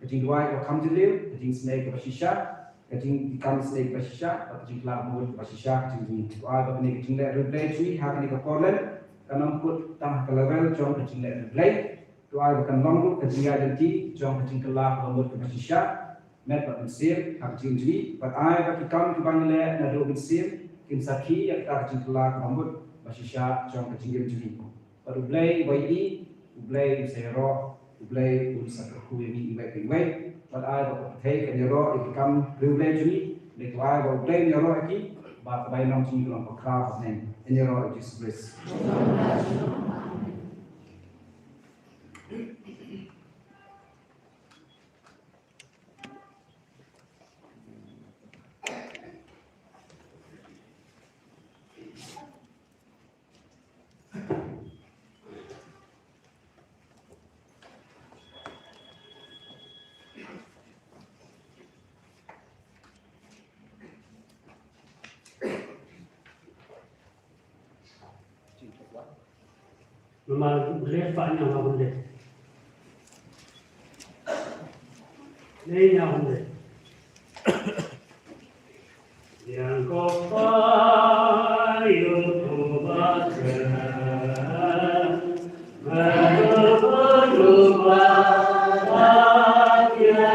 Ka jingduwai kaba kham jylliew, ka jingisynei kaba shisha, ka jingkam shnei kaba shisha, bad ka jingkylla kaba mut kaba shisha, ka jingduwai ba kane ka jingleh riewblei jong ngi ha kane ka Portland kan ym kut tang ha ka level jong ka jingleh riewblei. Duwai ba kan long ruh ka jingïaid lynti jong ka jingkylla kaba mut kaba shisha, met bad mynsiem ha ka jingim jong ngi, bad ai ba ki kam kiba ngi leh naduh mynsiem kin sakhi ïa kata ka jingkylla kaba mut ba shisha jong ka jingim jong ngi. Bad U Blei uba ïohi, U Blei un sa ïaroh, U Blei un sa kyrkhu ïa ngi iwei pa iwei. Bad ai ba ka pyrthei kan ïaroh ïa ki kam riewblei jong ngi, hynrei to ai ba U Blei un ïaroh ïa ki, ba ka bainong jong ngi kan long bakhraw ha bneng. Yn ïaroh ïa U Jisu Khrist. Namar leh pa nya ma hunde. Leh nya hunde. Yang ko pa yu ko ba ka. Ma ko ba yu ba ka ya.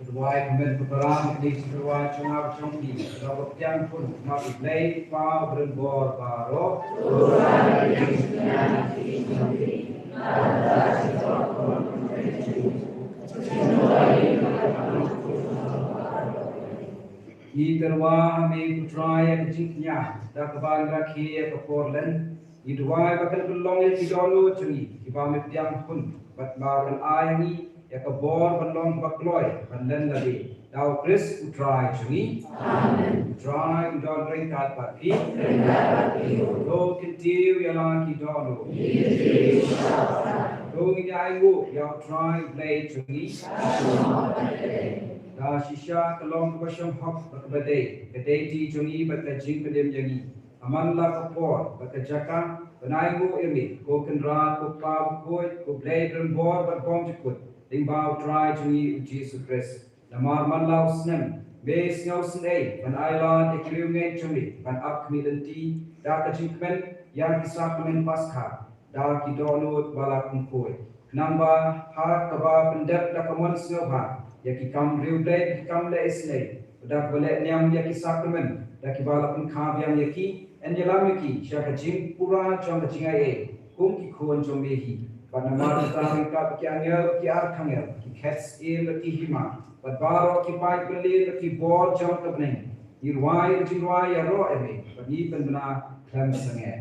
Ka duwai ka met ka para, ka dei ka duwai jong nga bad jong phi. Ka dei ka pdiang khun, ka map U Blei Kpa uba don bor baroh. Ngi tyrwa ha me ko Trai ïa ka jingkñia da kaba ngi rakhe ïa ka por lent. Ngi duwai ba kan pynlong ïa ki dohnud jong ngi kiba me pdiang hun bad ba kan ai ha ngi ïa ka bor ban long ba kloi ban lent lade. Da U Khrist U Trai jong ngi. Amen. U Trai un don ryngkat bad phi. Ryngkat bad phi. To kyntiew ïa la ki dohnud. Ngi kyntiew ïa la ki dohnud. To ngin ïa ainguh ïa U Trai Blei jong ngi. Da shisha ka long kaba shong hok bad kaba dei, ka dei ti jong ngi bad ka jingpynim ïa ngi. Ha man la ka por bad ka jaka ban ainguh ïa me, ko Kynrad, ko Kpa bakhuid, ko Blei rymbor bad bymjukut, lyngba U Trai jong ngi U Jisu Khrist. Namar man la u snem me sngew synei ban ailad ïa ki riewngeit jong me ban ap khmih lynti da ka jingkmen ïa ki sakramen Paskha da ki dohnud ba la kynkhoi. Khnang ba ha kaba pyndep da ka mon sngewbha ïa ki kam riewblei, ki kam leh isynei, da kaba leh niam ïa ki sakramen da kiba la pynkha biang ïa ki, yn ïalam ïa ki sha ka jingpura jong ka jingaiei kum ki khun jong me hi. Bad namar kata ryngkat ki angel, ki archangel, ki khet syiem bad ki hima, bad baroh ki paid ba lir bad ki bor jong ka bneng, ngi rwai ka jingrwai ïaroh ïa me bad ngi pynbna khlem sangeh.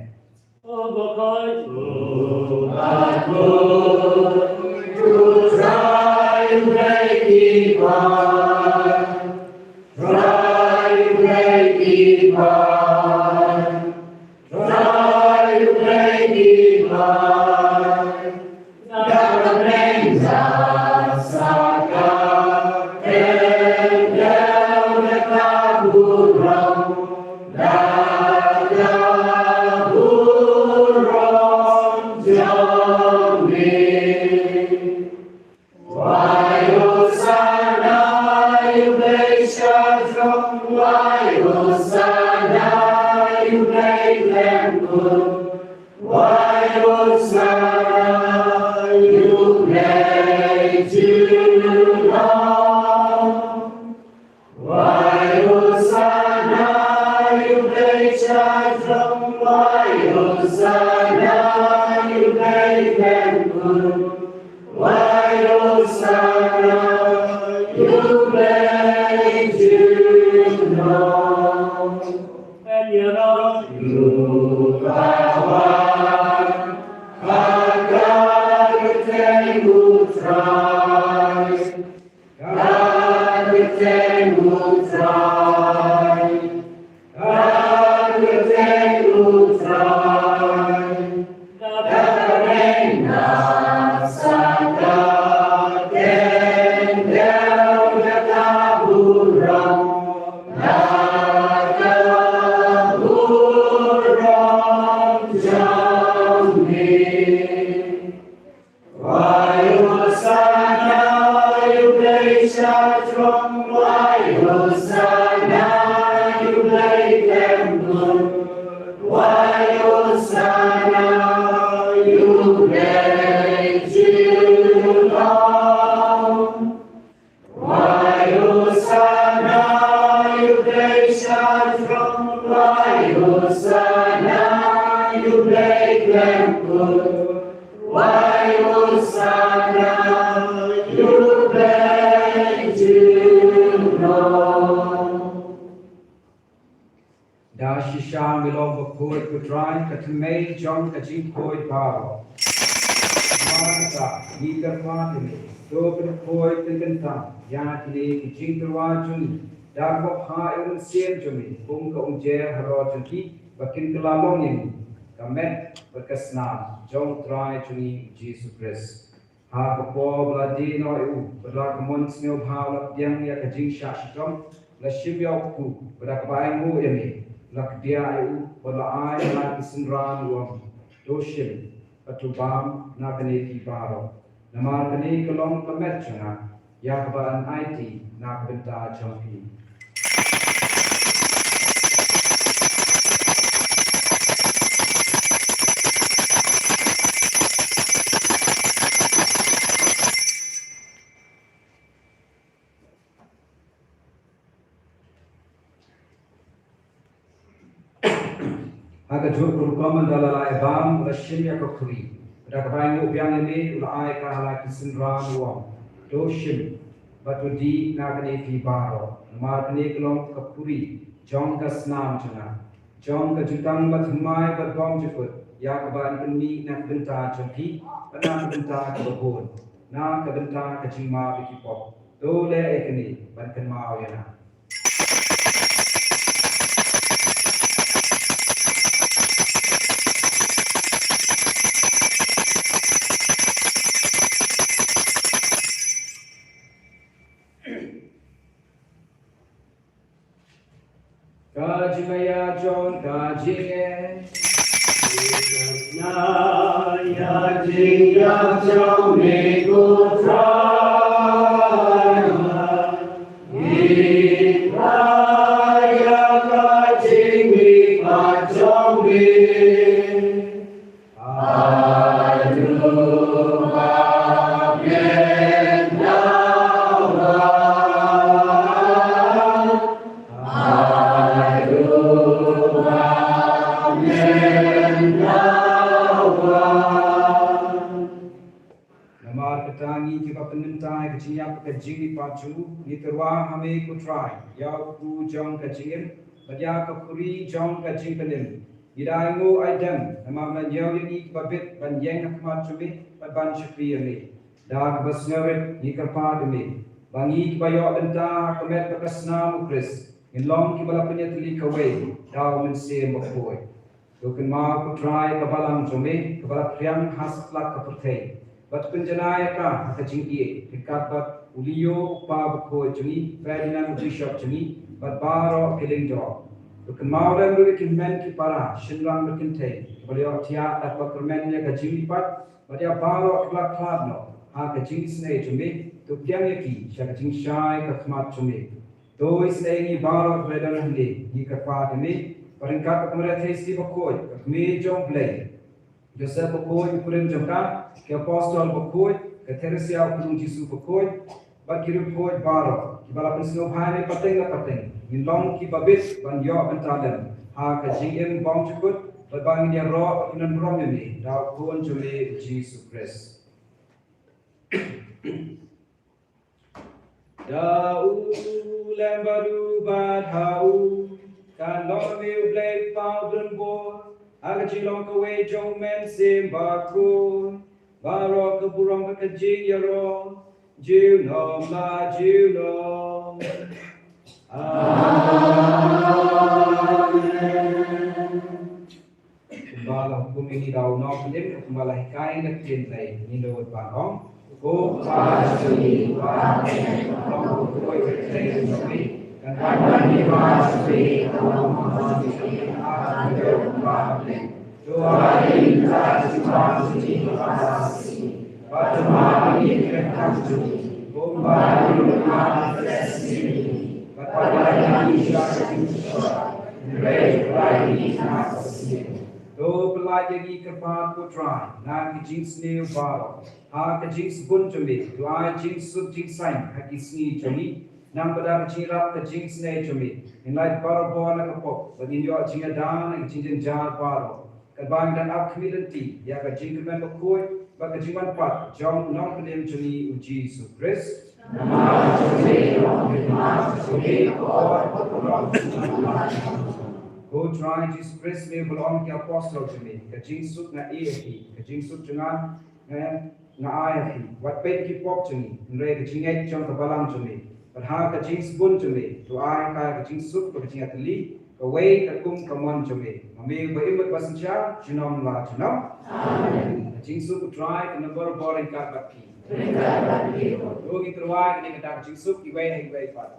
Da shisha me long bakhuid ko Trai, ka thymmei jong ka jingkhuid baroh. Namar kata ngi kyrpad ïa me, to pynkhuid pynkyntang ïa kine ki jingtyrwa jong ngi da kaba phah ïa u Mynsiem jong me kum ka umjer halor jong ki, ba kin kylla long ïa ngi ka met bad ka snam jong U Trai jong ngi Jisu Khrist. Ha ka por ba la die noh ïa u bad la ka mon sngewbha la pdiang ïa ka jingshah shitom, la shim ïa u kpu bad da kaba ainguh ïa me la kdiah ïa u bad la ai ha la ki synran u ong, to shim bad to bam na kane phi baroh, namar kane ka long ka met jong nga ïa kaba yn aiti na ka bynta jong phi. Ha kajuh ka rukom ynda la la ïa bam, u la shim ïa ka khuri, da kaba ainguh biang ïa me u la ai ka ha la ki synran u ong, to shim bad to dih na kane phi baroh, namar kane ka long ka khuri jong ka snam jong nga, jong ka jutang bathymmai bad bymjukut, ïa kaba yn pynmih na ka bynta jong phi bad na ka bynta kiba bun, na ka bynta ka jingmap ïa ki pop. To leh ïa kane ban kynmaw ïa nga. Ka jingmaïa jong ka jingeh. Na ïa jingïap jong me ko Trai. Ïa ka jingmihpat jong me. Namar kata ngi kiba pynmynta ïa ka jingïap ka jingmihpat jong u, ngi tyrwa ha me ko Trai, ïa u kpu jong ka jingim, bad ïa ka khuri jong ka jingpynim. Ngi da ainguh aidem namar me la ñiew ïa ngi kiba bit ban ïeng ha khmat jong me bad ban shakri ïa me. Da kaba sngewrit ngi kyrpad ïa me ba ngi kiba ïoh bynta ha ka met bad ka snam u Khrist ngin long kiba la pynïatylli kawei da u Mynsiem Bakhuid. To kynmaw ko Trai ka balang jong me kaba la phriang ha satlak ka pyrthei, bad pynjanai ïa ka ha ka jingïeit ryngkat bad u Leo u kpa bakhuid jong ngi, Ferdinand u bishop jong ngi, bad baroh ki lyngdoh. To kynmaw lem ruh ïa ki hynmen ki para, shynrang bad kynthei kiba la ïohthiah da kaba kyrmen ïa ka jingmihpat, bad ïa baroh kiba la khlad noh ha ka jingisynei jong me. To pdiang ïa ki sha ka jingshai ka khmat jong me. To isynei ïa ngi baroh kiba la don hangne, ngi kyrpad ïa me, ba ryngkat ka Maria Theisotti bakhuid, ka Kmie jong u Blei, Joseph bakhuid u kurim jong ka, ki apostol bakhuid, ka Theresia u khynnah Jisu bakhuid, bad ki riewkhuid baroh kiba la pynsngewbha ïa me pateng la pateng, ngin long kiba bit ban ïoh bynta lem ha ka jingim bymjukut, bad ba ngin ïaroh bad ïanonburom ïa me da u Khun jong me u Jisu Khrist. Da u lem bad u bad ha u, kan long me u Blei Kpa u don bor, ha ka jinglong kawei jong u Mynsiem Bakhuid, baroh ka burom bad ka jingïaroh, junom la junom. Amen. Kumba la hukum ïa ngi da u nongpynim, kumba la hikai na ka ktien Blei, ngin da wad ban ong: Ko Kpa jong ngi uba ha bneng, ka burom ka kyrteng jong me, kan wan ka hima jong me, ka mon ka mon jong me, ha ka khyndew kumba ha bneng. To ai ïa ngi mynta ka jingpynbeit jong ngi kaba mynta ka sngi. Bad to map ïa ngi ki kyrteng jong ngi, kumba ngi ruh ngi map ïa ki kyrteng jong ngi. Bad pat khlad ïa ngi sha ka jingsngewsih, hynrei to pynlait ïa ngi na ka sniew. To pynlait ïa ngi ko Kpa, ko Trai, na ki jingsniew baroh, ha ka jingsbun jong me. To ai jingsuk jingsaiñ ha ki sngi jong ngi, nangta da ka jingïarap ka jingisynei jong me, ngin lait barabor na ka pop, bad ngin ïoh jingïada na ki jingjynjar baroh, katba ngi dang ap khmih lynti ïa ka jingkyrmen bakhuid bad ka jingwan pat jong u Nongpynim jong ngi u Jisu Khrist. Namar jong me, namar jong me, ko Trai Jisu Khrist, me uba la ong ïa ki apostol jong me: Ka jingsuk nga ai ïa phi, ka jingsuk jong nga nga, nga ai ha phi. Wat peit ki pop jong ngi, hynrei ka jingngeit jong ka balang jong me. Bad ha ka jingsbun jong me, to ai ha ka ka jingsuk bad ka jingïatylli, kawei katkum ka mon jong me. Ma me uba im bad ba synshar junom la junom. Amen. Ka jingsuk u Trai kan don barabor ryngkat bad phi. Ryngkat bad phi. To ngin tyrwa ïa kane ka dak jingsuk iwei ha iwei pat.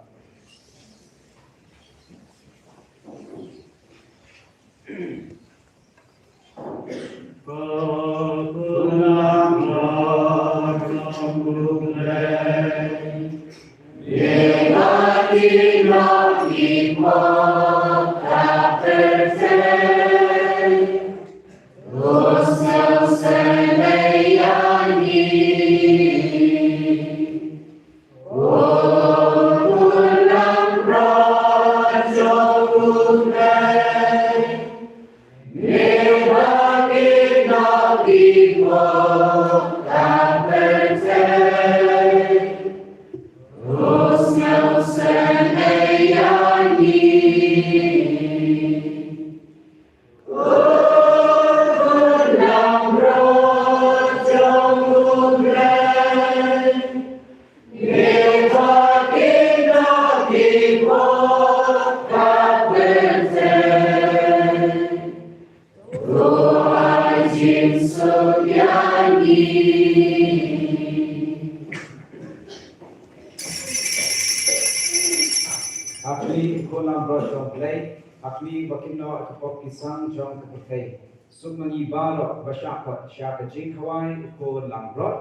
Ha kane ka khun langbrot jong U Blei, ha kane ba kin noh ka pop ki sang jong ka pyrthei. Suk ma ngi baroh ba shah pat sha ka jingkhawai u khun langbrot.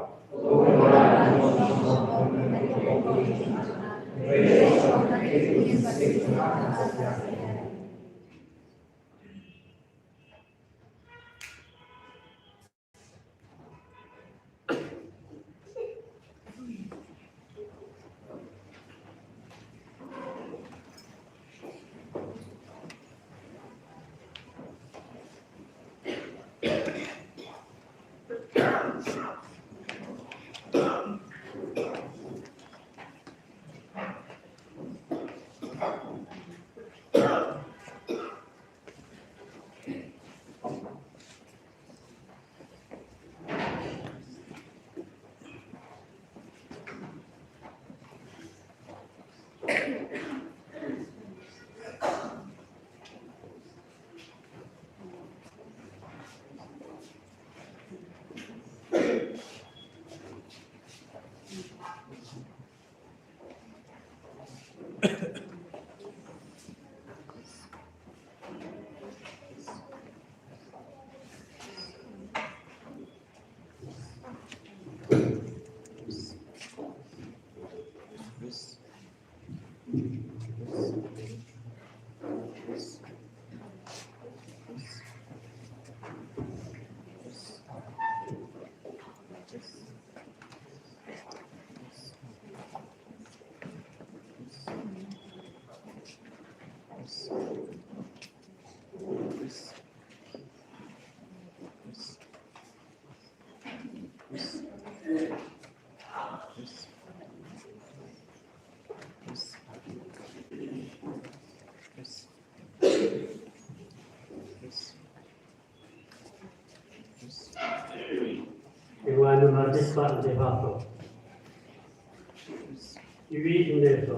Iwani marjispa de vato. Iwi indeto.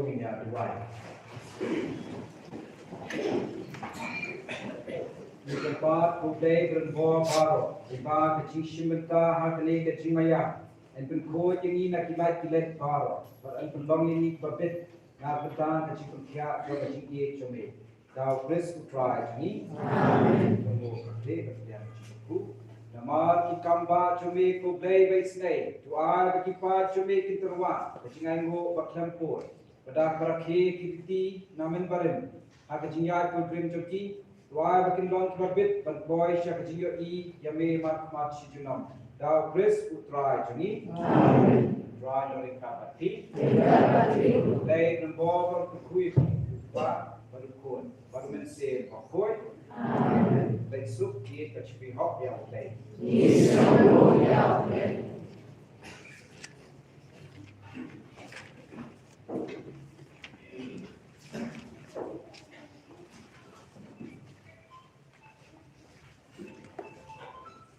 Ngin ïa duwai. Ngi kyrpad, ko Blei ba don bor baroh, ïa ka jingshim bynta ha kane ka jingmaïa. Yn pynkhuid ïa ngi na ki lait ki leit baroh, bad yn pynlong ïa ngi kiba bit na ka bynta ka jingpynkhiah jong ka jingïeit jong me. Da u Khrist u Trai jong ngi. Amen. Ka mut ka kti ka kti ka kti. Namar ki kam ba jong me ko Blei ba isynei. To ai ba ki paid jong me kin tyrwa ka jingainguh ba khlem pud. Ba da ka rakhe ki riti na mynbarim ha ka jingïaid pilgrim jong ki. To ai ba kin long kiba bit ban poi sha ka jingïohi ïa me mat mat shi junom. Da u Khrist u Trai jong ngi. Amen. Trai u ïaryngkat bad phi. Ïaryngkat bad phi. Dei nang bor bad kyrkhu ïa phi, u Kpa bad u Khun bad u Mynsiem Bakhuid. Amen. Dei suk ïa ka jingpynhok ïa u Blei. Ïa u Blei.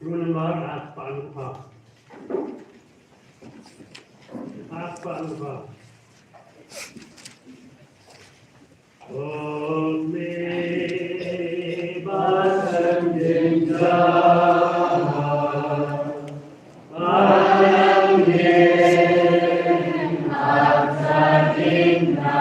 Run mar at pan ha. At pan ha. Ome basan jinja. Balang yen at jinja.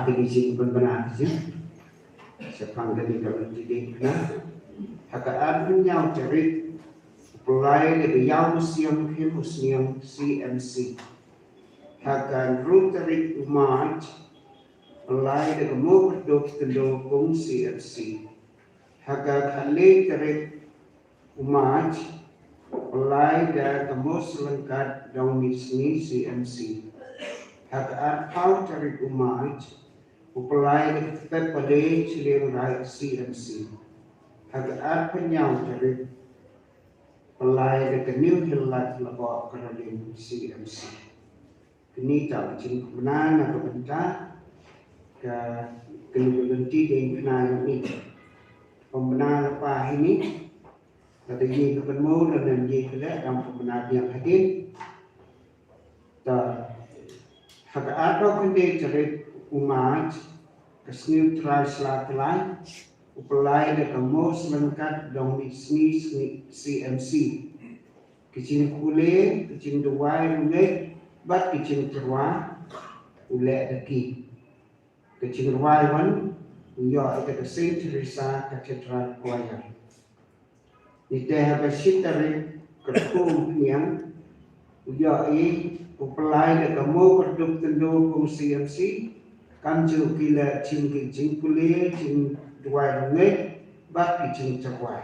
Kini jingpynbna ka jing shaphang kani ka lynti diengphna. Ha ka arphew hynñiew tarik u Blai da ka Ïawmusiang Khyndaw Sniang C M C. Ha ka hynriew tarik u March u Blai da ka Mawkyrduh Tyndong Pung C M C. Ha ka khatlai tarik u March u Blai da ka Mawsyllyngkat Dongmihsngi C M C. Ha ka arphew tarik u March u Blai da ka Tpep Palei Shilliang Raid C M C. Ha ka arphew hynñiew tarik u Blai da ka New Hill Lad Laboh Caroline C M C. Kini ki jingpynbna na ka bynta ka kani ka lynti diengphna ïa ngi. Pynbna lypa hi ni. Lada ïa ka pynmong lada ïa ka leh dang pynbna biang hadien. Ta ha ka arphew khyndai tarik u March ka Sniewtrai Sla Tlai u Blai da ka Mawsyllyngkat Dongmihsngi C M C. Ki jingpule, ki jingduwai rngeit bad ki jingtyrwa u leh da ki. Ki jingrwai wan u ïoh ïa ka Saint Teresa Cathedral Choir. Ngi te ha ka shi tarik ka Kyrpang Pniang u ïoh ïa u Blai da ka Mawkyrduh Tyndong Pung C M C. Kam ju ki leh jing ki jingpule, jingduwai rngeit bad ki jingtyrwa.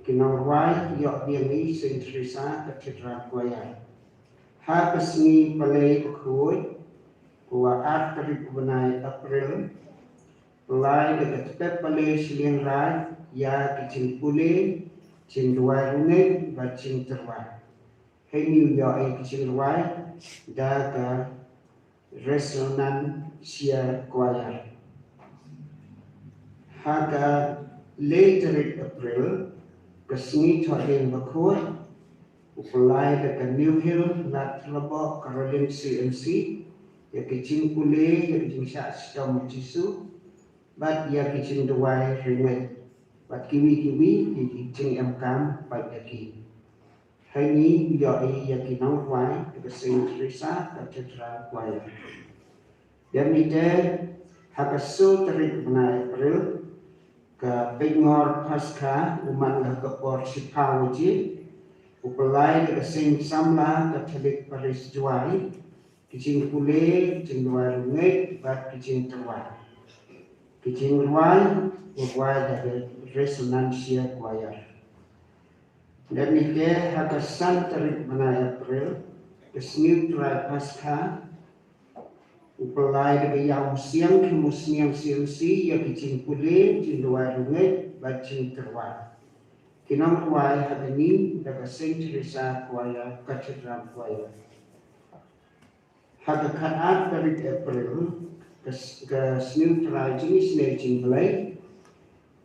Ki nongrwai ïoh biang ïa Saint Teresa Cathedral Choir. Ha ka sngi Palei bakhuid, ka ar tarik u bnai April, Blai da ka Tpep Palei Shilliang Raid ïa ki jingpule, jingduwai rngeit bad jingtyrwa. Hynñiew ïoh ïa ki jingrwai da ka Resonantia Choir. Ha ka lai tarik April, ka sngi Thohdieng bakhuid, u Blai da ka New Hill Lad Laboh Caroline C M C ïa ki jingpule ïa ki jingshah shitom u Jisu bad ïa ki jingduwai rngeit bad kiwei kiwei ki jingem kam pat ïa ki. Hynñiew ïoh ïa ki nongrwai da ka Saint Teresa Cathedral Choir. Dep ngi te ha ka saw tarik bnai April, ka pynngor Paskha u man la ka por shiphew baje, u Blai da ka Seng Samla Katholik Parish Jowai, ki jingpule, jingduwai rngeit bad ki jingtyrwa. Ki jingrwai u rwai da ka Resonantia Choir. Dep ngi te ha ka san tarik bnai April, ka Sniewtrai Paskha, u Blai da ka Ïawmusiang Khyndaw Sniang C M C ïa ki jingpule, jingduwai rngeit bad jingtyrwa. Ki nongrwai ha kani da ka Saint Teresa Choir, Cathedral Choir. Ha ka khatar tarik April, ka Sniewtrai Jingisynei Jingblei,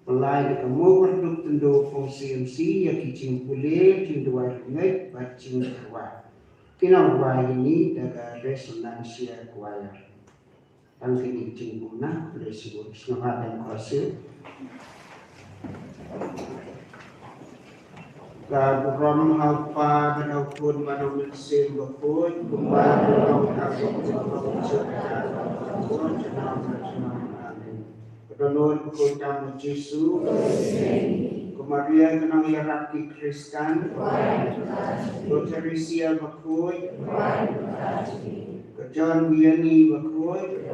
Blai da ka Mawkyrduh Tyndong Pung C M C ïa ki jingpule, jingduwai rngeit bad jingtyrwa. Ki nongrwai hynñiew da ka Resonantia Choir. Tang kine ki jingpynbna, khublei shibun. Sngewbha ban ïakhun. Ka burom ha U Kpa bad ha U Khun bad ha U Mynsiem Bakhuid, kumba ka long ha ka por, ha ka por jong ka por jong ka por. Amen. Ka dohnud bakhuid tam U Jisu. Ko Maria ka nongïarap ki Khristan. Ko Theresia Bakhuid. Ka John Vianney Bakhuid.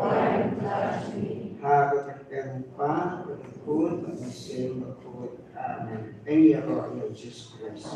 Ha ka kyrteng U Kpa bad U Khun bad U Mynsiem Bakhuid. Amen. Ïaroh ïa U Jisu Khrist.